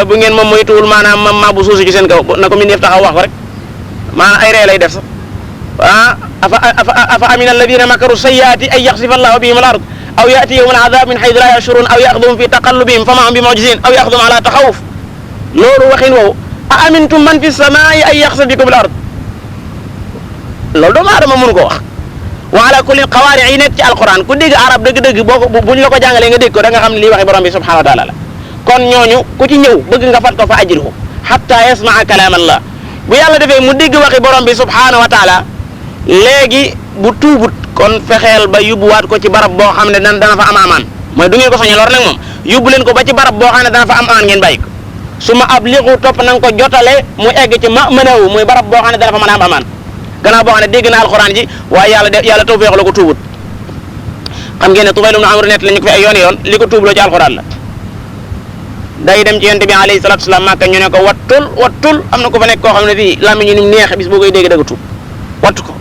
bu ngeen moom moytuwul maanaam ma bu suusi ci seen kaw na ko min def taxaw wax ko rek maanaam ay ree lay def sax afa amina alladina makaru sayyaati ay yaxsifa allahu bihim al ard aw yatiyahum al adab min haythu la yashurun aw yaxdum fi taqallubihim fama hum bi mu'jizin aw yaxdum ala taxawuf loolu waxin woowu a amintum man fi samaa'i ay yaxsif bikum al ard loolu doomu aadama mënu ko wax wa ala kulli xawaari yi nekk ci alquran ku dégg arab dëgg-dëgg buñ la ko jàngalee nga dégg ko da nga xam ne lii waxi borom bi subhanahu wa taala la kon ñooñu ku ci ñëw bëgg nga fat ko fa ajirhu hatta yasmaa kalaam allah bu yàlla defee mu dégg waxi borom bi subhanahu wa taala léegi bu tuubut kon fexeel ba yóbbuwaat ko ci barab boo xam ne dana fa am amaan mooy du ngeen ko soñe lor nag moom yóbbu leen ko ba ci barab boo xam ne dana fa am amaan ngeen bàyyi ko su ma ab liqu topp na nga ko jotale mu egg ci ma mënawu muy barab boo xam ne dana fa mën a am amaan gannaaw boo xam ne dégg na alxuraan ji waaye yàlla tawfeex la ko tuubut xam ngeen ne Tufayl ibn Amr net lañu ko fi ay yoon li ko tuubloo ci alxuraan la day dem ci yonent bi alayhi salaatu wasalaam Màkka ñu ne ko wattul am na ko fa nekk koo xam ne fii làmmiñ ñu ni mu neexe bis boo koy dégg dëgg tuub wattu ko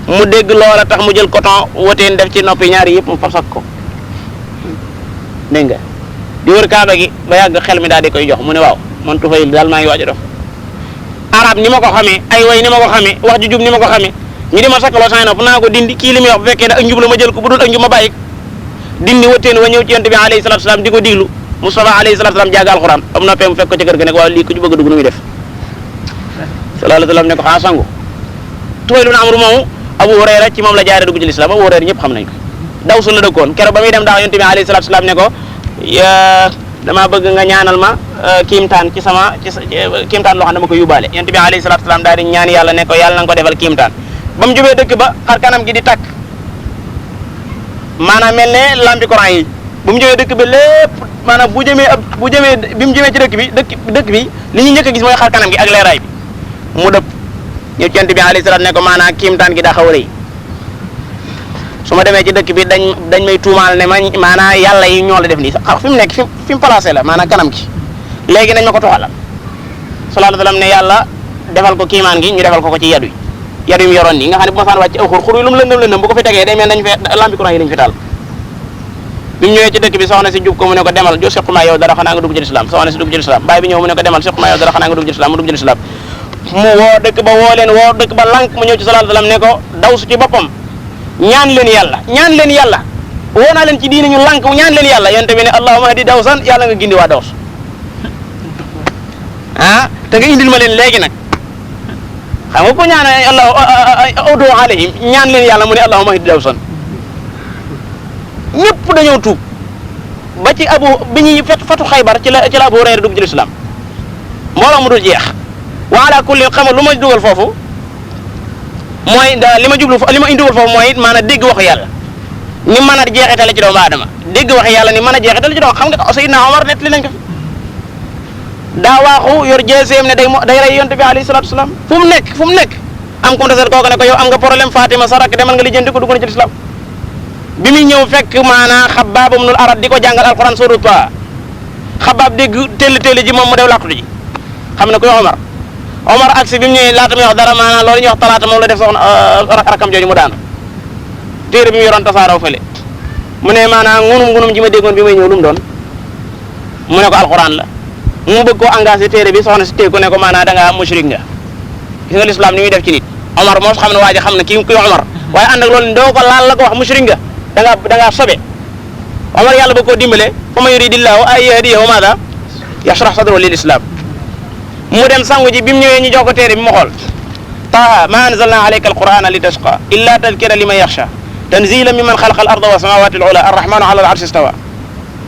mu dégg loola tax mu jël coton woteen def ci noppi ñaari yëpp mu fasak ko dégg nga di wër kaaba gi ba yàgg xel mi daal di koy jox mu ne waaw man Tufayl daal maa ngi waaj a dof arab ni ma ko xamee ay way ni ma ko xamee wax ju jub ni ma ko xamee ñu di ma sakkaloo saa nopp naa ko dindi kii li muy wax bu fekkee ne ak njub la ma jël ko bu dul ak njub ma bàyyi dindi woteen wa ñëw ci yonent bi alayhi salaatu wasalaam di ko diglu Mustafa alayhi salaatu wasalaam jàng alxuraan am noppee mu fekk ko ci kër ga ne ko waaw lii ku ci bëgg a dugg nu muy def sallallahu alayhi wa sallam ne ko xaa sangu Tufayl ibn Amr moomu Abu Hurayra ci moom la jaaree dugg ci lislaam Abu Hurayra ñëpp xam nañ ko daw su la dëkkoon keroog ba muy dem daaw yonent bi alayhi salaatu wasalaam ne ko dama bëgg nga ñaanal ma kiimtaan ci kiimtaan loo xam ne dama ko yóbbaale yonent bi alayhi salaatu wasalaam daal di ñaan yàlla ne ko yàlla na nga ko defal kiimtaan ba mu jubee dëkk ba xar kanam gi di tàkk maanaam mel ne lampi courant yi bu mu jubee dëkk ba lépp maanaam bi mu jëmee ci dëkk bi li ñu njëkk a gis mooy xar kanam gi ak leeraay bi mu dëpp ñëw ci yonent bi alayhi salaatu ne ko maanaam kiimtaan gi daa xaw a rëy su ma demee ci dëkk bi dañ may tuumaal ne maanaam yàlla yi ñoo la def nii sax fi mu nekk fi mu placé la maanaam kanam gi léegi nañ ma ko toxalal sallallahu alayhi wa sallam ne yàlla defal ko kiimaan gi ñu defal ko ci yadu yi mu yoroon nii nga xam ne bu ma saan wàcc aw xur yi lu mu lëndëm bu ko fi tegee day mel dañ fee lampi courant yi dañ fi taal bi mu ñëwee ci dëkk bi soxna si jub ko mu ne ko demal jo sequma yow dara xanaa nga dugg ci lislaam soxna si dugg ci lislaam baay bi ñëw mu ne ko demal sequma yow dara xanaa nga dugg ci lislaam mu dugg ci lislaam mu woo dëkk ba woo dëkk ba lànk mu ñëw ci sallallahu alayhi wa sallam ne ko daw su ci boppam ñaan leen yàlla woo naa leen ci diine ñu lànk ñaan leen yàlla yonte bi ne allahumma hadi dawsan yàlla nga gindi waa daws te nga indil ma leen léegi nag xam nga ko ñaan allah udu alayhim ñaan leen yàlla mu ne allahumma hadi dawsan ñëpp dañoo tuub ba ci bi ñuy fatu xaybar ci la Abu Hurayra dugg ci lislaam mbooloo mu dul jeex wa ala kulli xamal lu ma dugal foofu mooy li ma indiwul foofu mooy maanaam dégg waxu yàlla ni mën a jeexitale ci doomu aadama dégg waxu yàlla ni mën a jeexitale ci doomu xam nga Seydina Omar net li nañ ko fi daa waaxu yor jeeseem ne day rey yonte bi alayhi salaatu wasalaam fu mu nekk am comme tasar kooku ne ko yow am nga problème Fatima sarak demal nga lijjanti ko dugg na ci lislaam bi muy ñëw fekk maanaam Xabbaab ibnul Arat di ko jàngal alquran suuratu Taaha Xabbaab dégg tell ji moom mu dew làqatu ji xam ne ko yow Omar agsi bi mu ñëwee laata muy wax dara maanaam loolu ñuy wax talaata moom la def soxna rakam jooju mu daanu téere bi mu yoroon tasaaraw fële mu ne maanaam ngunum ji ma déggoon bi may ñëw lu mu doon mu ne ko alquran la mu bëgg koo engagé téere bi soxna si téye ko ne ko maanaam da ngaa mushrik nga gis nga lislaam ni muy def ci nit Omar moo xam ne waa ji xam ne kii Omar waaye ànd ak loolu doo ko laal la ko wax mushrik nga da ngaa sobe Omar yàlla bëgg koo dimbale fa man yuridillahu an yahdiyahu maada yashrah sadrahu lil islam mu dem sangu ji bi mu ñëwee ñu jox ko téere bi mu xool Taaha ma anzalna alayka alqur'ana li tashqa illa tadhkira liman yakhsha tanzilan mimman khalaqa al-arda wa samawati al-ula arrahmanu ala al-arshi istawa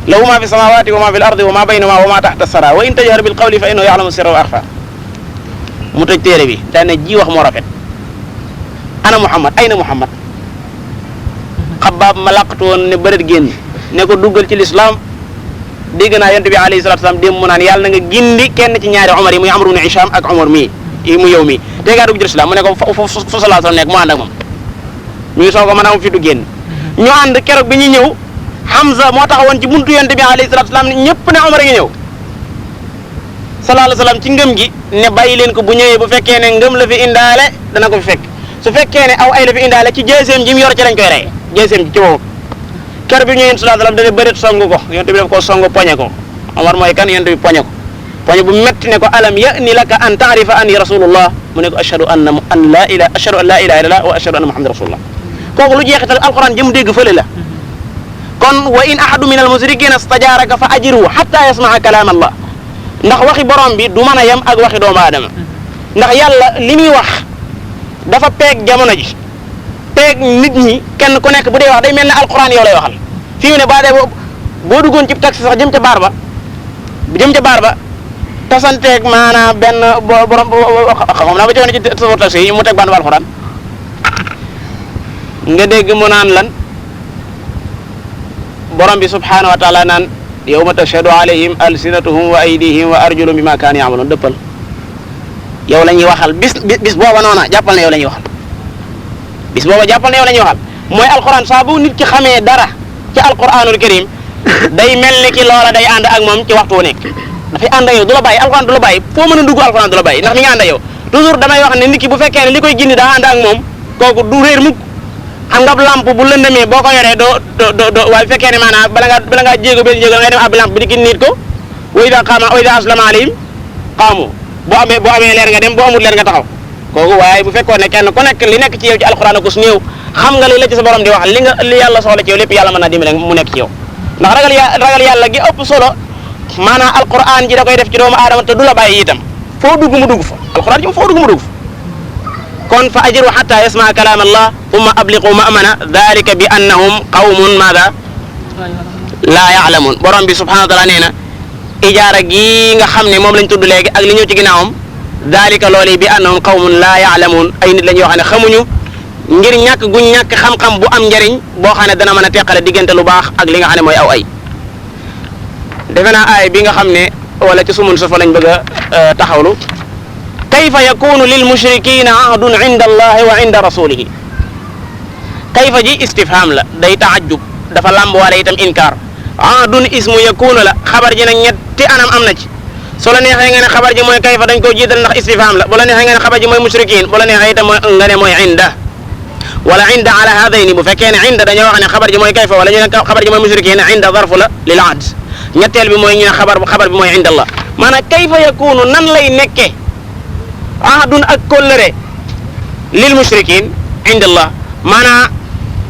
lahu ma fi samawati wa ma fi al-ardi wa ma baynahuma wa ma tahta as-sara wa in tajhar bil qawli fa innahu ya'lamu sirra wa akhfa mu tëj téere bi daan ne ji wax moo rafet ana Muhammad ayna Muhammad Xabbaab ma laqatu woon ne bëreet génn ne ko duggal ci lislaam dégg naa yonent bi alayhi salaatu wasalaam démb mu naan yàlla na nga gindi kenn ci ñaari Omar yi muy Amr ibn Hisham ak Omar mii mu yow mii te ngaa dugg ci lislaam mu ne ko fu sallallahu alayhi wasallam nekk mu ànd ak moom ñu ngi soog a mën a am fi du génn ñu ànd keroog bi ñuy ñëw Hamza moo taxawoon ci buntu yonent bi alayhi salaatu wasalaam ñëpp ne Omar a ngi ñëw sallallahu alayhi wasallam ci ngëm gi ne bàyyi leen ko bu ñëwee bu fekkee ne ngëm la fi indaale dana ko fi fekk su fekkee ne aw ay la fi indaale ci jeeseem ji mu yor ci lañ koy rey jeeseem ji ci boobu keroog bi ñëwee sallallahu alayhi wasallam dana bëreet songu ko yonent bi daf koo songu poñe ko Omar mooy kan yonent bi poñe bu metti ne ko alam ya'ni laka an ta'rifa anni rasulullah mu ne ko ashhadu an la ilaha illallah wa ashhadu anna muhammadan rasulullah kooku lu jeexital alquran jëm dégg fële la kon wa in ahadu min al mushrikina stajaraka fa ajirhu hatta yasmaa kalam allah ndax waxi borom bi du mën a yem ak waxi doomu aadama ndax yàlla li muy wax dafa peeg jamono ji peeg nit ñi kenn ku nekk bu dee wax day mel ne alquran yow lay waxal fii mu ne boo duggoon ci taxi sax jëm ca baar ba tasanteeg maanaam benn borom xam naa ba ci woon ci sa taxi yi mu teg baan ba alquran nga dégg mu naan lan borom bi subhanahu wa taala naan yawma tashhadu alayhim alsinatuhum wa aydihim wa arjuluhum bima kaanu ya'malun dëppal yow la ñuy waxal bis booba noona jàppal ne yow la ñuy waxal bis booba jàppal ne yow la ñuy waxal mooy alquran saa bu nit ki xamee dara ci alquranul karim day mel ni ki loola day ànd ak moom ci waxtu wu nekk dafay ànd ak yow du la bàyyi alquran du la bàyyi foo mën a dugg alquran du la bàyyi ndax mi ngi ànd ak yow toujours damay wax ne nit ki bu fekkee ne li koy gindi daa ànd ak moom kooku du réer mukk xam nga lampe bu lëndamee boo ko yoree doo waaye bu fekkee ne maanaam bala ngaa jéego benn jéego da ngay dem ab lampe bi di ki nit ko wa ida aslama alayhim qaamu boo amee leer nga dem boo amul leer nga taxaw kooku waaye bu fekkoon ne kenn ku nekk li nekk ci yow ci alquran ak su néew xam nga li la ci sa borom di wax li yàlla soxla ci yow lépp yàlla mën naa dimbale mu nekk ci yow ndax ragal yàlla gi ëpp solo maanaam alquran ji da koy def ci doomu aadama te du la bàyyi itam foo dugg mu dugg fa alquran ji foo dugg mu dugg fa kon fa ajiru hatta yasmaa kalaam allah thumma abliqu ma'mana dhalika bi annahum qawmun maada laa ya'lamun borom bi subhanahu wa taala nee na ijaara gi nga xam ne moom lañ tudd léegi ak li ñëw ci ginnaawam dhalika loolu bi annahum qawmun laa ya'lamun ay nit la ñoo xam ne xamuñu ngir ñàkk guñ ñàkk xam-xam bu am njariñ boo xam ne dana mën a teqale diggante lu baax ak li nga xam ne mooy aw ay defe naa aay bi nga xam ne wala ci sumun sofa lañ bëgg a taxawlu kayfa yakunu lil mushrikina ahdun inda allahi wa inda rasulihi kayfa ji istifham la day taajjub dafa làmb wala itam inkaar ahdun ismu yakunu la xabar ji nag ñetti anam am na ci soo la neexee nga ne xabar ji mooy kayfa dañ koo jiital ndax istifham la bu la neexee nga ne xabar ji mooy mushrikin bu la neexee itam nga ne mooy inda wala inda ala hadayni bu fekkee ne inda dañoo wax ne xabar ji mooy kayfa wala ñu ne xabar ji mooy mushrikin inda zarfu la lil ahd ñetteel bi mooy ñu ne xabar bi mooy inda allah maanaam kayfa yakunu nan lay nekke ahdun ak kóllëre lil mushrikin inda allah maanaam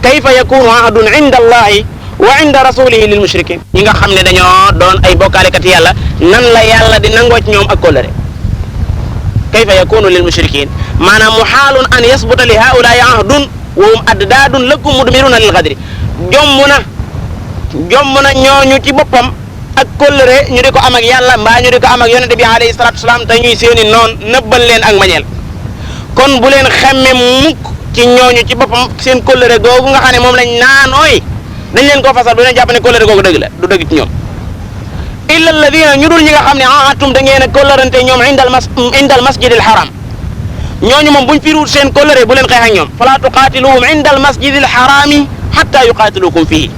kayfa yakunu ahdun inda allahi wa inda rasulihi lil mushrikin ñi nga xam ne dañoo doon ay bokkaalekat yàlla nan la yàlla di nangoo ci ñoom ak kóllëre kayfa yakunu lil mushrikin maanaam muhaalun an yasbuta li haulaai ahdun wa hum addaadun lakum mudmiruna lil qadri jomm na ñooñu ci boppam ak kóllëre ñu di ko am ak yàlla mbaa ñu di ko am ak yonente bi alayhi salatu wasalaam te ñuy seeni noon nëbbal leen ak mañeel kon bu leen xemme mukk ci ñooñu ci boppam seen kóllëre googu nga xam ne moom lañ naan ooy dañ leen koo fasal du leen jàpp ne kóllëre googu dëgg la du dëgg ci ñoom illa alladina ñu dul ñi nga xam ne ahadtum da ngeen a kóllërante ñoom indal masjidil haram ñooñu moom buñ firiwut seen kóllëre bu leen xeex ak ñoom fala tuqatiluhum indal masjidil harami hatta yuqatilukum fihi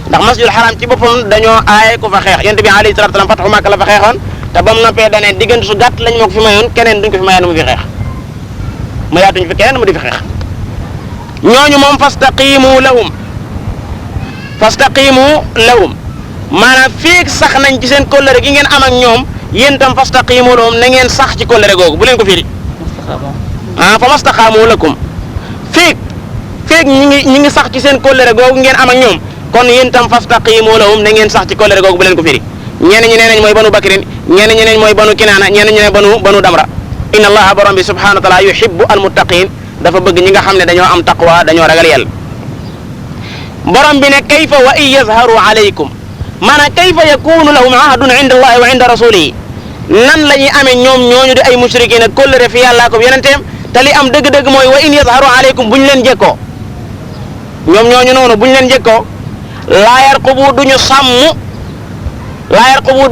ndax masjidil haram ci boppam dañoo aaye ko fa xeex yonent bi alayhi salatu wasalam fathu Makka la fa xeexoon te ba mu noppee dane diggante su gàtt lañ moo ko fi mayoon keneen duñ ko fi mayoon mu fi xeex mayaatuñ fi keneen mu di fi xeex ñooñu moom fastaqimu lahum maanaam feek sax nañ ci seen kóllëre gi ngeen am ak ñoom yéen tam fastaqimu lahum na ngeen sax ci kóllëre googu bu leen ko firi fa mastaqaamu lakum feek ñi ngi sax ci seen kóllëre googu ngeen am ak ñoom kon yéen tam fastaqimu lahum na ngeen sax ci kóllëre googu bu leen ko firi ñenn ñi nee nañ mooy banu bakrin ñenn ñi nee nañ mooy banu kinaana ñenn ñi ne banu damra inna allaha borom bi subhanahu wa taala yuhibbu almuttaqin dafa bëgg ñi nga xam ne dañoo am taqwa dañoo ragal yàlla borom bi ne kayfa wa in yazharu alaykum maanaam kayfa yakunu lahum ahdun inda allahi wa inda rasulihi nan la ñuy amee ñoom ñooñu di ay mushrikin ak kóllëre fi yàllaa ko yonenteem te li am dëgg-dëgg mooy wa in yazharu alaykum buñ leen jekkoo ñoom ñooñu noonu buñ leen jekkoo laa yarqubu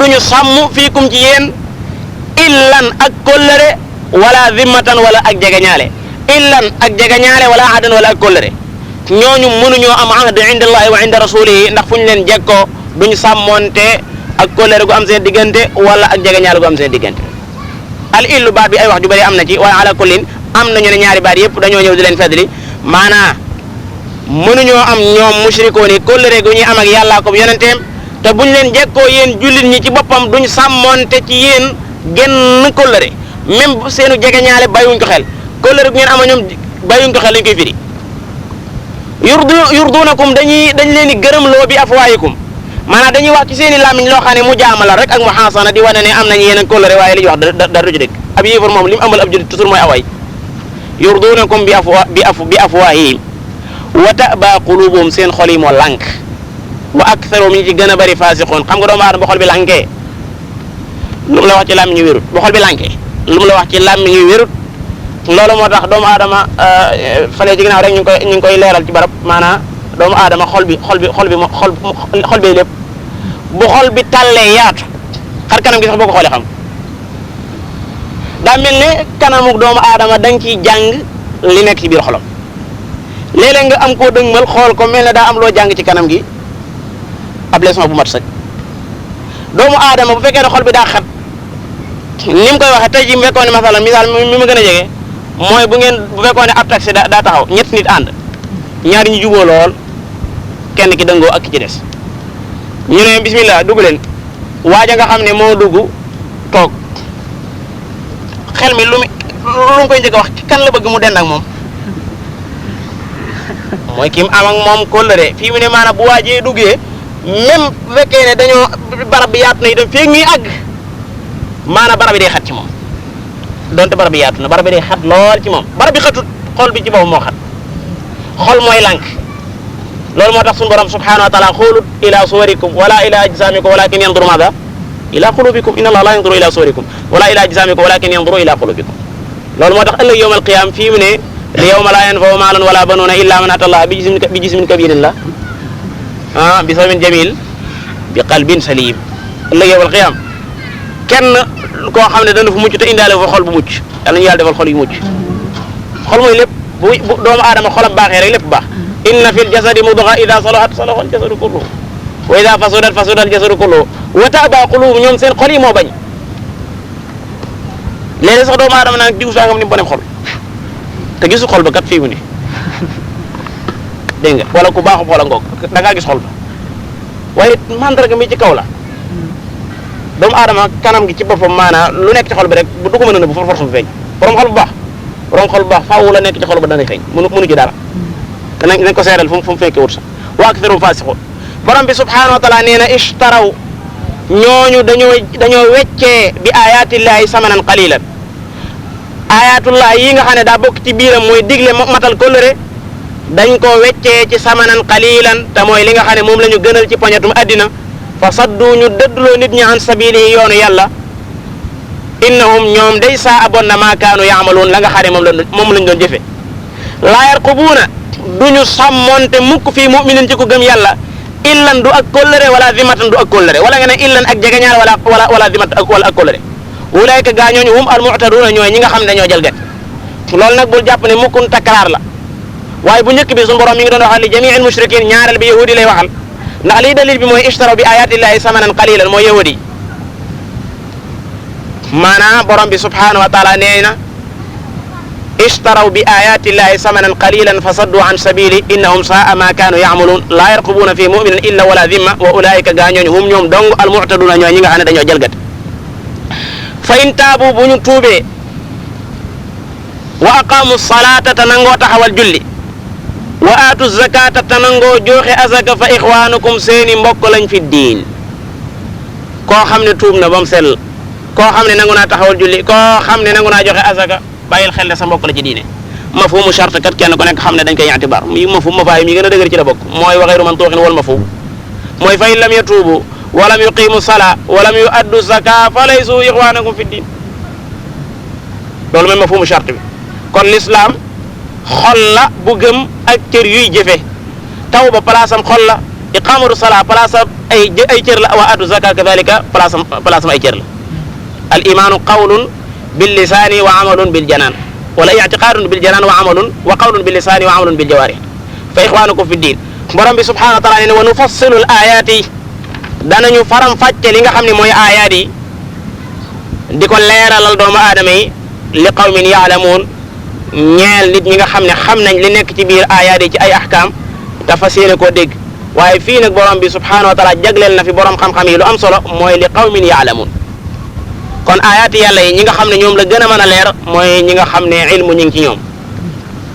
duñu sàmm fiikum ci yéen illan ak kóllëre wala zimmatan wala ak jegeñaale illan ak jegeñaale wala ahadan wala ak kóllëre ñooñu mënuñoo am ahd inda allahi wa inda rasulihi ndax fu ñu leen jekkoo duñu sàmmoonte ak kóllëre gu am seen diggante wala ak jegeñaale gu am seen diggante al illu baat bi ay wax ju bëri am na ci waaye ala kullin am nañu ne ñaari baat yëpp dañoo ñëw di leen feddali maanaa mënuñoo am ñoom mushrikoon yi kóllëre gu ñuy am ak yàllaa ko yonenteem te buñ leen jekkoo yéen jullit ñi ci boppam duñ sàmmoonte ci yéen genn kóllëre même seenu jegeñaale bàyyiwuñ ko xel kóllëre gu ngeen ama ñoom bàyyiwuñ ko xel lañ koy firi yurdunakum dañ leen di gërëm loo bi afwaayikum maanaam dañuy wax ci seen i làmmiñ loo xam ne mu jaamala rek ak mu xaasana di wane ne am nañu yeneen kóllëre waaye li ñu wax dara du ci dëgg ab yéefar moom li mu amal ab julit toujours mooy away yurdunakum bi afwaahihim wa ta'ba qulubuhum seen xol yi moo lànk wa aktharuhum ñi ci gën a bëri faasiqoon xam nga doomu aadama ba xol bi lànkee lu mu la wax ci làmmiñ ñu wérut ba xol bi lànkee lu mu la wax ci làmmiñ ñu wérut loolu moo tax doomu aadama fale ci ginnaaw rek ñu ngi koy leeral ci barab maanaam doomu aadama xol bi lépp bu xol bi tàllee yaatu xar kanam gi sax boo ko xoolee xam daa mel ne kanamu doomu aadama da nga ciy jàng li nekk ci biir xolam léeg-léeg nga am koo dëgmal xool ko mel ne daa am loo jàng ci kanam gi ab leçon bu mat sëkk doomu aadama bu fekkee ne xol bi daa xat ni mu koy waxee tey jii mu fekkoon ne misaal mi ma gën a jege mooy bu fekkoon ne ab taxi daa taxaw ñetti nit ànd ñaari ñu juboo lool kenn ki dëngoo ak ki ci des ñu ne bismillah dugg leen waaja nga xam ne moo dugg toog xel mi lu mu koy njëkk a wax kan la bëgg mu dend ak moom mooy ki mu am ak moom kóllëre fii mu ne maanaam bu waajee duggee même bu fekkee ne dañoo barab bi yaatu na itam feeg ñuy àgg maanaam barab bi day xat ci moom donte barab bi yaatu na barab bi day xat lool ci moom barab bi xatut xol bi ci boppam moo xat xol mooy lànk loolu moo tax suñu borom subhanahu wa taala xoolut ila suwarikum wala ila ajsamikum walakin yanzuru maada ila qulubikum inna allah la yanzuru ila suwarikum wala ila ajsamikum walakin yanzuru ila qulubikum loolu moo tax ëllëg yawm al qiyam fii mu ne li yawma la yanfa'u maalun wala banuuna illa man ata allah bi jismin kabirin la bi sabin jamil bi qalbin salim ëllëg yawm al qiyam kenn koo xam ne dana fa mucc te indaale fa xol bu mucc yàlla ñu yàlla defal xol yu mucc xol mooy lépp bu doomu aadama xolam baaxee rek lépp baax inna fil jasadi mudgha ida salahat salaha al jasadu kulluhu wa ida fasudat fasada al jasadu kulluhu wa ta'ba qulubuhum ñoom seen xol yi moo bañ léeg-léeg sax doomu aadama naan diw sangam ni mu bonem xol te gisu xol ba kat fii mu ne dégg nga wala ku baaxu xol a ngoog da ngaa gis xol ba waaye mandarga mi ci kaw la doomu aadama kanam gi ci boppam maanaam lu nekk ci xol bi rek du ko mën a nëbb force bu feeñ borom xol bu baax faaw la nekk ci xol ba dana feeñ mënu ci dara danañ ko seeral fu mu fekkee wut sax wa aktharuhum faasiqun borom bi subhanahu wa taala nee na ishtaraw ñooñu dañoo weccee bi ayatillahi samanan qalilan ayatullah yi nga xam ne daa bokk ci biiram mooy digle matal kóllëre dañ ko weccee ci samanan qalilan te mooy li nga xam ne moom la ñu gënal ci poñatum addina fa saddu ñu dëddloo nit ñi an sabilihi yoonu yàlla innahum ñoom day saa abon na maa kaanu yaamaloon la nga xam ne moom lañ doon jëfe laa yarqubuuna duñu sàmmonte mukk fii muminin ci ko gëm yàlla illan du ak kóllëre wala zimatan du ak kóllëre wala nga ne illan ak jegeñaar wala zimat wala ak kóllëre wulayka gaa ñooñu hum al mu'taduuna ñooy ñi nga xam ne dañoo jalgat loolu nag bul jàpp ne mukkun takraar la waaye bu njëkk bi suñu borom mi ngi doon waxal li jami'il mushrikin ñaareel bi yahudi lay waxal ndax lii dalil bi mooy ishtaraw bi ayatillahi samanan qalilan mooy yahudi maanaam borom bi subhanahu wa taala nee na ishtaraw bi ayatillahi samanan qalilan fa saddu an sabili innahum saa ma kaanu ya'malun laa yarqubuna fi muminin illa wala dhimma wa ulaika gaa ñooñu hum ñoom dong al mu'taduna ñooy ñi nga xam ne dañoo jalgat fa in taabu bu ñu tuubee wa aqaamu salata te nangoo taxawal julli wa aatu zakata te nangoo joxe azaka fa ixwaanukum seeni mbokk lañ fi diin koo xam ne tuub na ba mu sell koo xam ne nangu naa taxawal julli koo xam ne nangu naa joxe azaka bàyyil xel ne sa mbokk la ci diine mafhumu shart kat kenn ku nekk xam ne dañ koy i'tibaar mi mafhum mafaahim yi gën a dëgër ci la bokk mooy wa ghayru mantuuqin wal mafhum mooy fa in lam yatuubu wa lam yuqiimu salaa wa lam yu'addu zaka fa laysu ixwaanakum fi diin loolu mooy mafhumu shart bi kon l'islam xol la bu gëm ak cër yuy jëfe taw ba palaasam xol la iqamatu salaa palaasam ay cër la wa addu zaka kadhalika palaasam ay cër la al imaanu qawlun bil lisaani wa amalun bil janaan wala i'tiqadun bil janaan wa amalun wa qawlun bil lisaani wa amalun bil jawaarih fa ixwaanukum fi diin borom bi subhanahu wa taala ne wa nufassilu al ayaati danañu faram fàcce li nga xam ne mooy ayaat yi di ko leeralal doomu aadama yi li qawmin yaalamuun ñeel nit ñi nga xam ne xam nañ li nekk ci biir ayaat yi ci ay ahkaam te fas yéene koo dégg waaye fii nag borom bi subhanahu wa taala jagleel na fi borom xam-xam yi lu am solo mooy li qawmin yaalamuun kon ayaati yàlla yi ñi nga xam ne ñoom la gën a mën a leer mooy ñi nga xam ne ilmu ñi ngi ci ñoom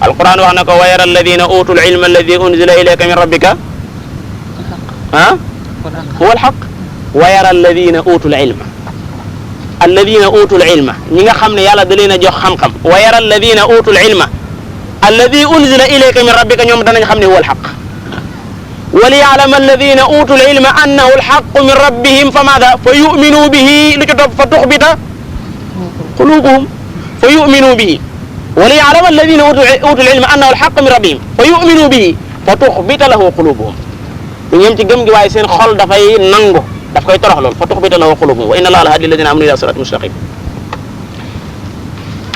alquran wax na ko wa yara alladina utul ilma alladi unzila ilayka min rabbika huwa alxaq wa yara alladina utul ilma alladina utul ilma ñi nga xam ne yàlla da leen a jox xam-xam wa yara alladina utul ilma alladi unzila ilayka min rabbika ñoom danañ xam ne huwa alxaq wa liya'lama alladina utul ilma annahu alxaqu min rabbihim fa maada fa yuminu bihi lu ci topp fa tuxbita qulubuhum fa yuminu bihi wa liya'lama alladina utul ilma annahu alxaqu min rabbihim fa yuminu bihi fa tuxbita lahu qulubuhum ñu ñem ci gëm gi waaye seen xol dafay nangu daf koy torox lool fa tuxbita lahu qulubuhum wa inna allaha la hadi alladina amanu ila siratin mustaqim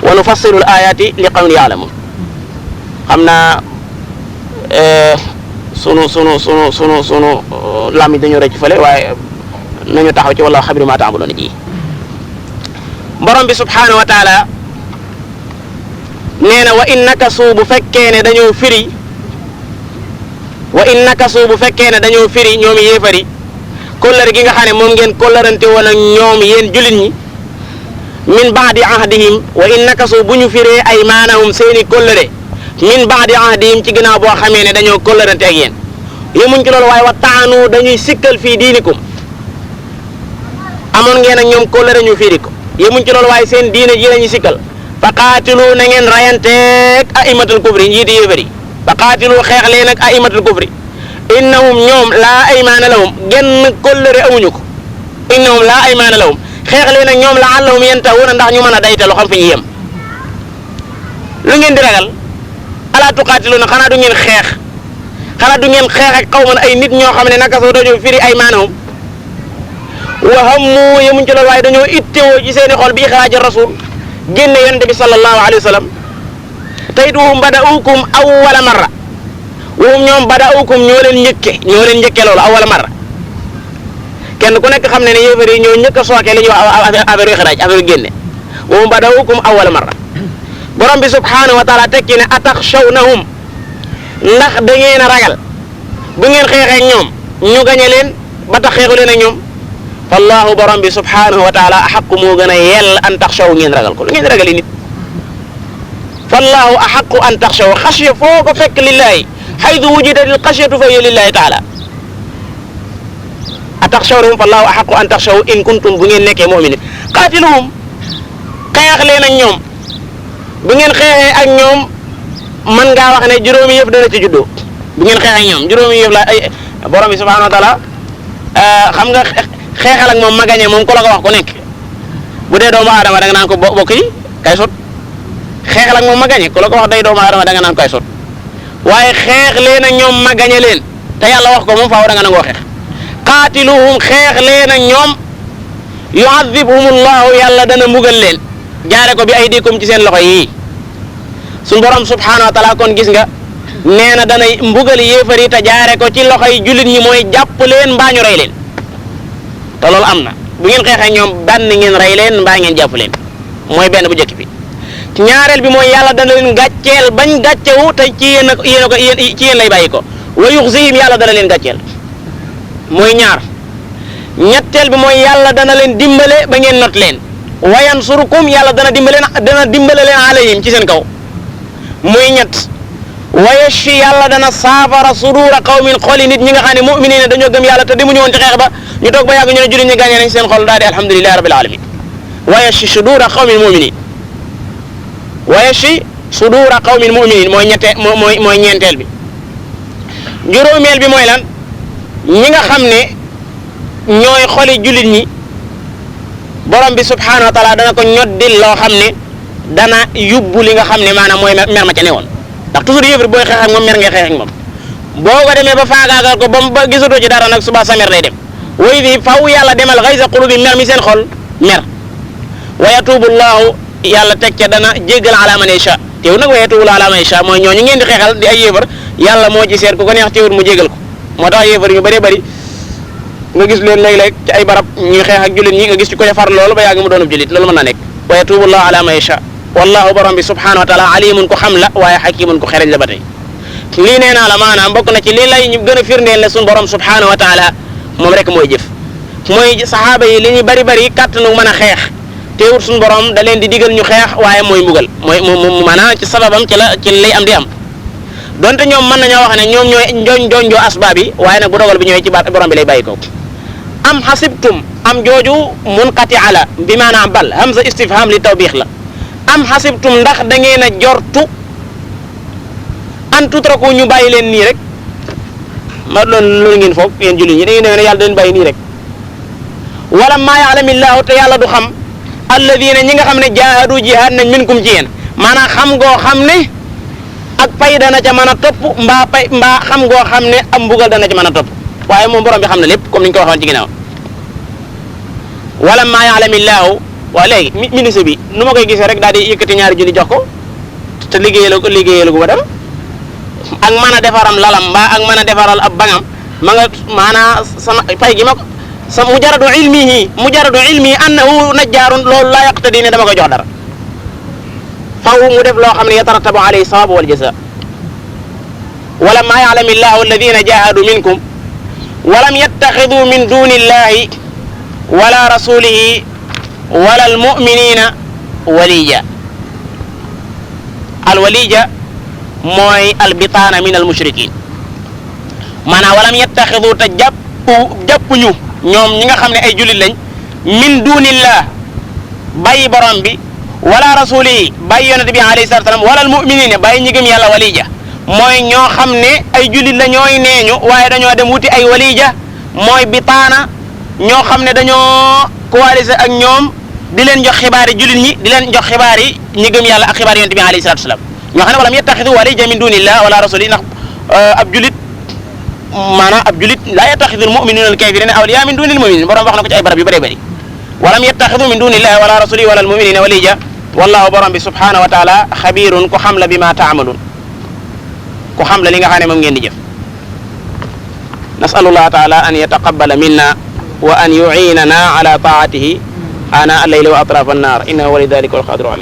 wa nufassilu al ayati li qawmin ya'lamun xam naa sunu lam yi dañoo rëcc fële waaye nañu taxaw ci wala xabiru ma ta'maluna ji borom bi subhanahu wa taala nee na wa in nakasu bu fekkee ne dañoo firi wa in nakasu bu fekkee ne dañoo firi ñoom yéefari kóllëre gi nga xam ne moom ngeen kóllërante woon ak ñoom yéen jullit ñi min ba'di ahdihim wa in nakasu bu ñu firee ay maanahum seeni kóllëre min ba'di ahdihim ci ginnaaw boo xamee ne dañoo kóllërante ak yéen yemuñ ci loolu waaye wa taanu dañuy sikkal fii diinikum amoon ngeen ak ñoom kóllëre ñu firi ko yemuñ ci loolu waaye seen diine ji lañuy sikkal fa qaatilu na ngeen rayanteeg a'immatul kufri njiiti yéefari fa qaatilu xeex leen ak a'immatul kufri innahum ñoom laa aymaana lahum genn kóllëre amuñu ko innahum laa aymaana lahum xeex leen ak ñoom la'allahum yantahuna ndax ñu mën a daytalu xam fi ñu yem lu ngeen di ragal alaa tuqaatiluna xanaa du ngeen xeex ak qawman ay nit ñoo xam ne naka soo dañoo firi ay maanahum wa hammu yemuñ ci loolu waaye dañoo ittewoo ci seeni xol bi ixraaji rasul génne yonente bi sallallahu alayhi wa sallam tayit wahum bada'ukum awwala marra wahum ñoom bada'ukum ñoo leen njëkke loolu awwala marra kenn ku nekk xam ne ne yéefar yi ñoo njëkk a sooke li ñuy wax affaire ixraaj affaire génne wa hum bada'ukum awwala marra borom bi subhanahu wa taala tekki ne ataxshawnahum ndax da ngeen a ragal bu ngeen xeexee ak ñoom ñu gañe leen ba tax xeexu leen ak ñoom fallahu borom bi subhanahu wa taala axaqu moo gën a yell an taxshaw ngeen ragal ko lu ngeen ragali nit fallahu axaqu an taxshaw xasya foo ko fekk lillahi xaytu wujidatil xasyatu fa hiya lillahi taala ataxshawnahum fallahu axaqu an taxshaw in kuntum bu ngeen nekkee mu'minin qaatiluhum xeex leen ak ñoom bu ngeen xeexee ak ñoom man ngaa wax ne juróomi yëf dana ci juddoo bu ngeen xeexee ak ñoom juróomi yëf la ay borom bi subhanahu wa taala xam nga xeexal ak moom ma gañe moom ku la ko wax ku nekk bu dee doomu aadama da nga naan ko bokk yi kay sot xeexal ak moom ma gañe ku la ko wax day doomu aadama da nga naan kay sot waaye xeex leen ak ñoom ma gañe leen te yàlla wax ko moom faaw da nga nangoo xeex qaatiluhum xeex leen ak ñoom yu'adhibhumullahu yàlla dana mbugal leen jaare ko bi aydikum ci seen loxo yii suñu borom subhanahu wa taala kon gis nga nee na dana mbugal yéefar yi te jaare ko ci loxo yi jullit ñi mooy jàpp leen mbaa ñu rey leen te loolu am na bu ngeen xeexee ñoom benn ngeen rey leen mbaa ngeen jàpp leen mooy benn bu njëkk bi ñaareel bi mooy yàlla dana leen gàcceel bañ gàccewu te ci yéen ci yéen lay bàyyi ko wa yuxzihim yàlla dana leen gàcceel mooy ñaar ñetteel bi mooy yàlla dana leen dimbale ba ngeen not leen wa yansurukum yàlla dana dimbale leen alayhim ci seen kaw muy ñett wa yashfi yàlla dana saafara sudura qawmin xoli nit ñi nga xam ne mu'minina dañoo gëm yàlla te demuñu woon ci xeex ba ñu toog ba yàgg ñu ne jullit ñi gàññe nañ seen xol daal di alhamdulillahi rabbil alamin wa yashfi sudura qawmin mu'minin wa yashfi sudura qawmin mu'minin mooy ñeenteel bi juróomeel bi mooy lan ñi nga xam ne ñooy xoli jullit ñi borom bi subhanahu wa taala dana ko ñoddil loo xam ne dana yóbbu li nga xam ne maanaam mooy mer ma ca newoon ndax toujours yëfër booy xeex ak moom mer ngay xeex ak moom boo ko demee ba faagaagal ko ba gisatoo ci dara nag suba sa mer day dem way di faw yàlla demal xaysa qulubi mer mi seen xol mer wa yatubu llahu yàlla teg ca dana jéggal ala man yasha teew nag wa yatubu ala man yasha mooy ñooñu ngeen di xeexal di ay yëfër yàlla moo ci seet ku ko neex teewul mu jéggal ko moo tax yëfër ñu bëree bëri nga gis leen léeg-léeg ci ay barab ñuy xeex ak jullit ñi nga gis ci ko ca far loolu ba yàgg mu doonub jullit loolu mën na nekk wa yatubu llahu ala man yasha wallahu borom bi subhanahu wa taala alimun ko xam la waaye xakimun ko xereñ la ba tey lii nee naa la maanaam bokk na ci lii lay ñu gën a firndeel ne suñu borom subhanahu wa taala moom rek mooy jëf mooy saxaaba yi li ñu bari bari kàttanu mën a xeex teewut suñu borom da leen di digal ñu xeex waaye mooy mbugal mooy maanaam ci sababam ci lay am di am donte ñoom mën nañoo wax ne ñoom ñooy njooñjoo asbaab yi waaye nag bu dogal bi ñëwee ci borom bi lay bàyyi ko am xasibtum am jooju munqati ala bi maanaam bal hamza istifham li tawbiix la am xasibtum ndax da ngeen a jortu an tutraku ñu bàyyi leen nii rek ma loolu ngeen foog yéen jullit ñi da ngeen ne yàlla dañ bàyyi nii rek wala maa ya'lamillaahu te yàlla du xam alladina ñi nga xam ne jaahadu jihaad nañ minkum ci yéen maanaam xam ngoo xam ne ak pay dana ca mën a topp mbaa xam ngoo xam ne am mbugal dana ca mën a topp waaye moom borom bi xam na lépp comme ni ñu ko waxoon ci ginnaaw wala maa ya'lamillaahu waaw léegi ministre bi nu ma koy gisee rek daal di yëkkati ñaari junni jox ko te liggéeyalu ko ba dem ak mën a defaram lalam mbaa ak mën a defaral ab bangam ma nga maanaa sama pay gi ma ko sa mujarradu ilmihi annahu najjaarun loolu laa yaqtadi ne dama koy jox dara faw mu def loo xam ne yatarattabu alayhi sawabu wal jaza wala maa ya'lamu llahu alladina jahadu minkum walam yattaxidu min duni illahi wala rasulihi wala almuminina waliya alwaliya mooy albitaana min almushrikin maanaam walam yattaxidu te jàppuñu ñoom ñi nga xam ne ay jullit lañ min dunillah bàyyi borom bi wala rasulihi bàyyi yonente bi alayhi salatu wasalam wala almuminina bàyyi ñi gëm yàlla waliya mooy ñoo xam ne ay jullit la ñooy neeñu waaye dañoo dem wuti ay waliya mooy bitaana ñoo xam ne dañoo coalisé ak ñoom di leen jox xibaari jullit ñi di leen jox xibaar yi ñi gëm yàlla ak xibaar yonent bi alayhi salatu wasalam ñoo xam ne walam yattaxidu waliya min dunillah wala rasuli ndax ab julit maanaam ab julit laa yattaxidu almuminuna alkafirina awliya min dunil muminin borom wax na ko ci ay barab yu bëree bëri walam yattaxidu min dunillahi wala rasuli wala almuminina waliya wallahu borom bi subhanahu wa taala xabirun ko xam la bi ma taamaluun ko xam la li nga xam ne moom ngeen di jëf nasalullah taala an yataqabbala minna wa an yu'inana ala taatihi ana al-layli wa atrafa an-nar innahu waliyyu dhalika wal qadiru alayh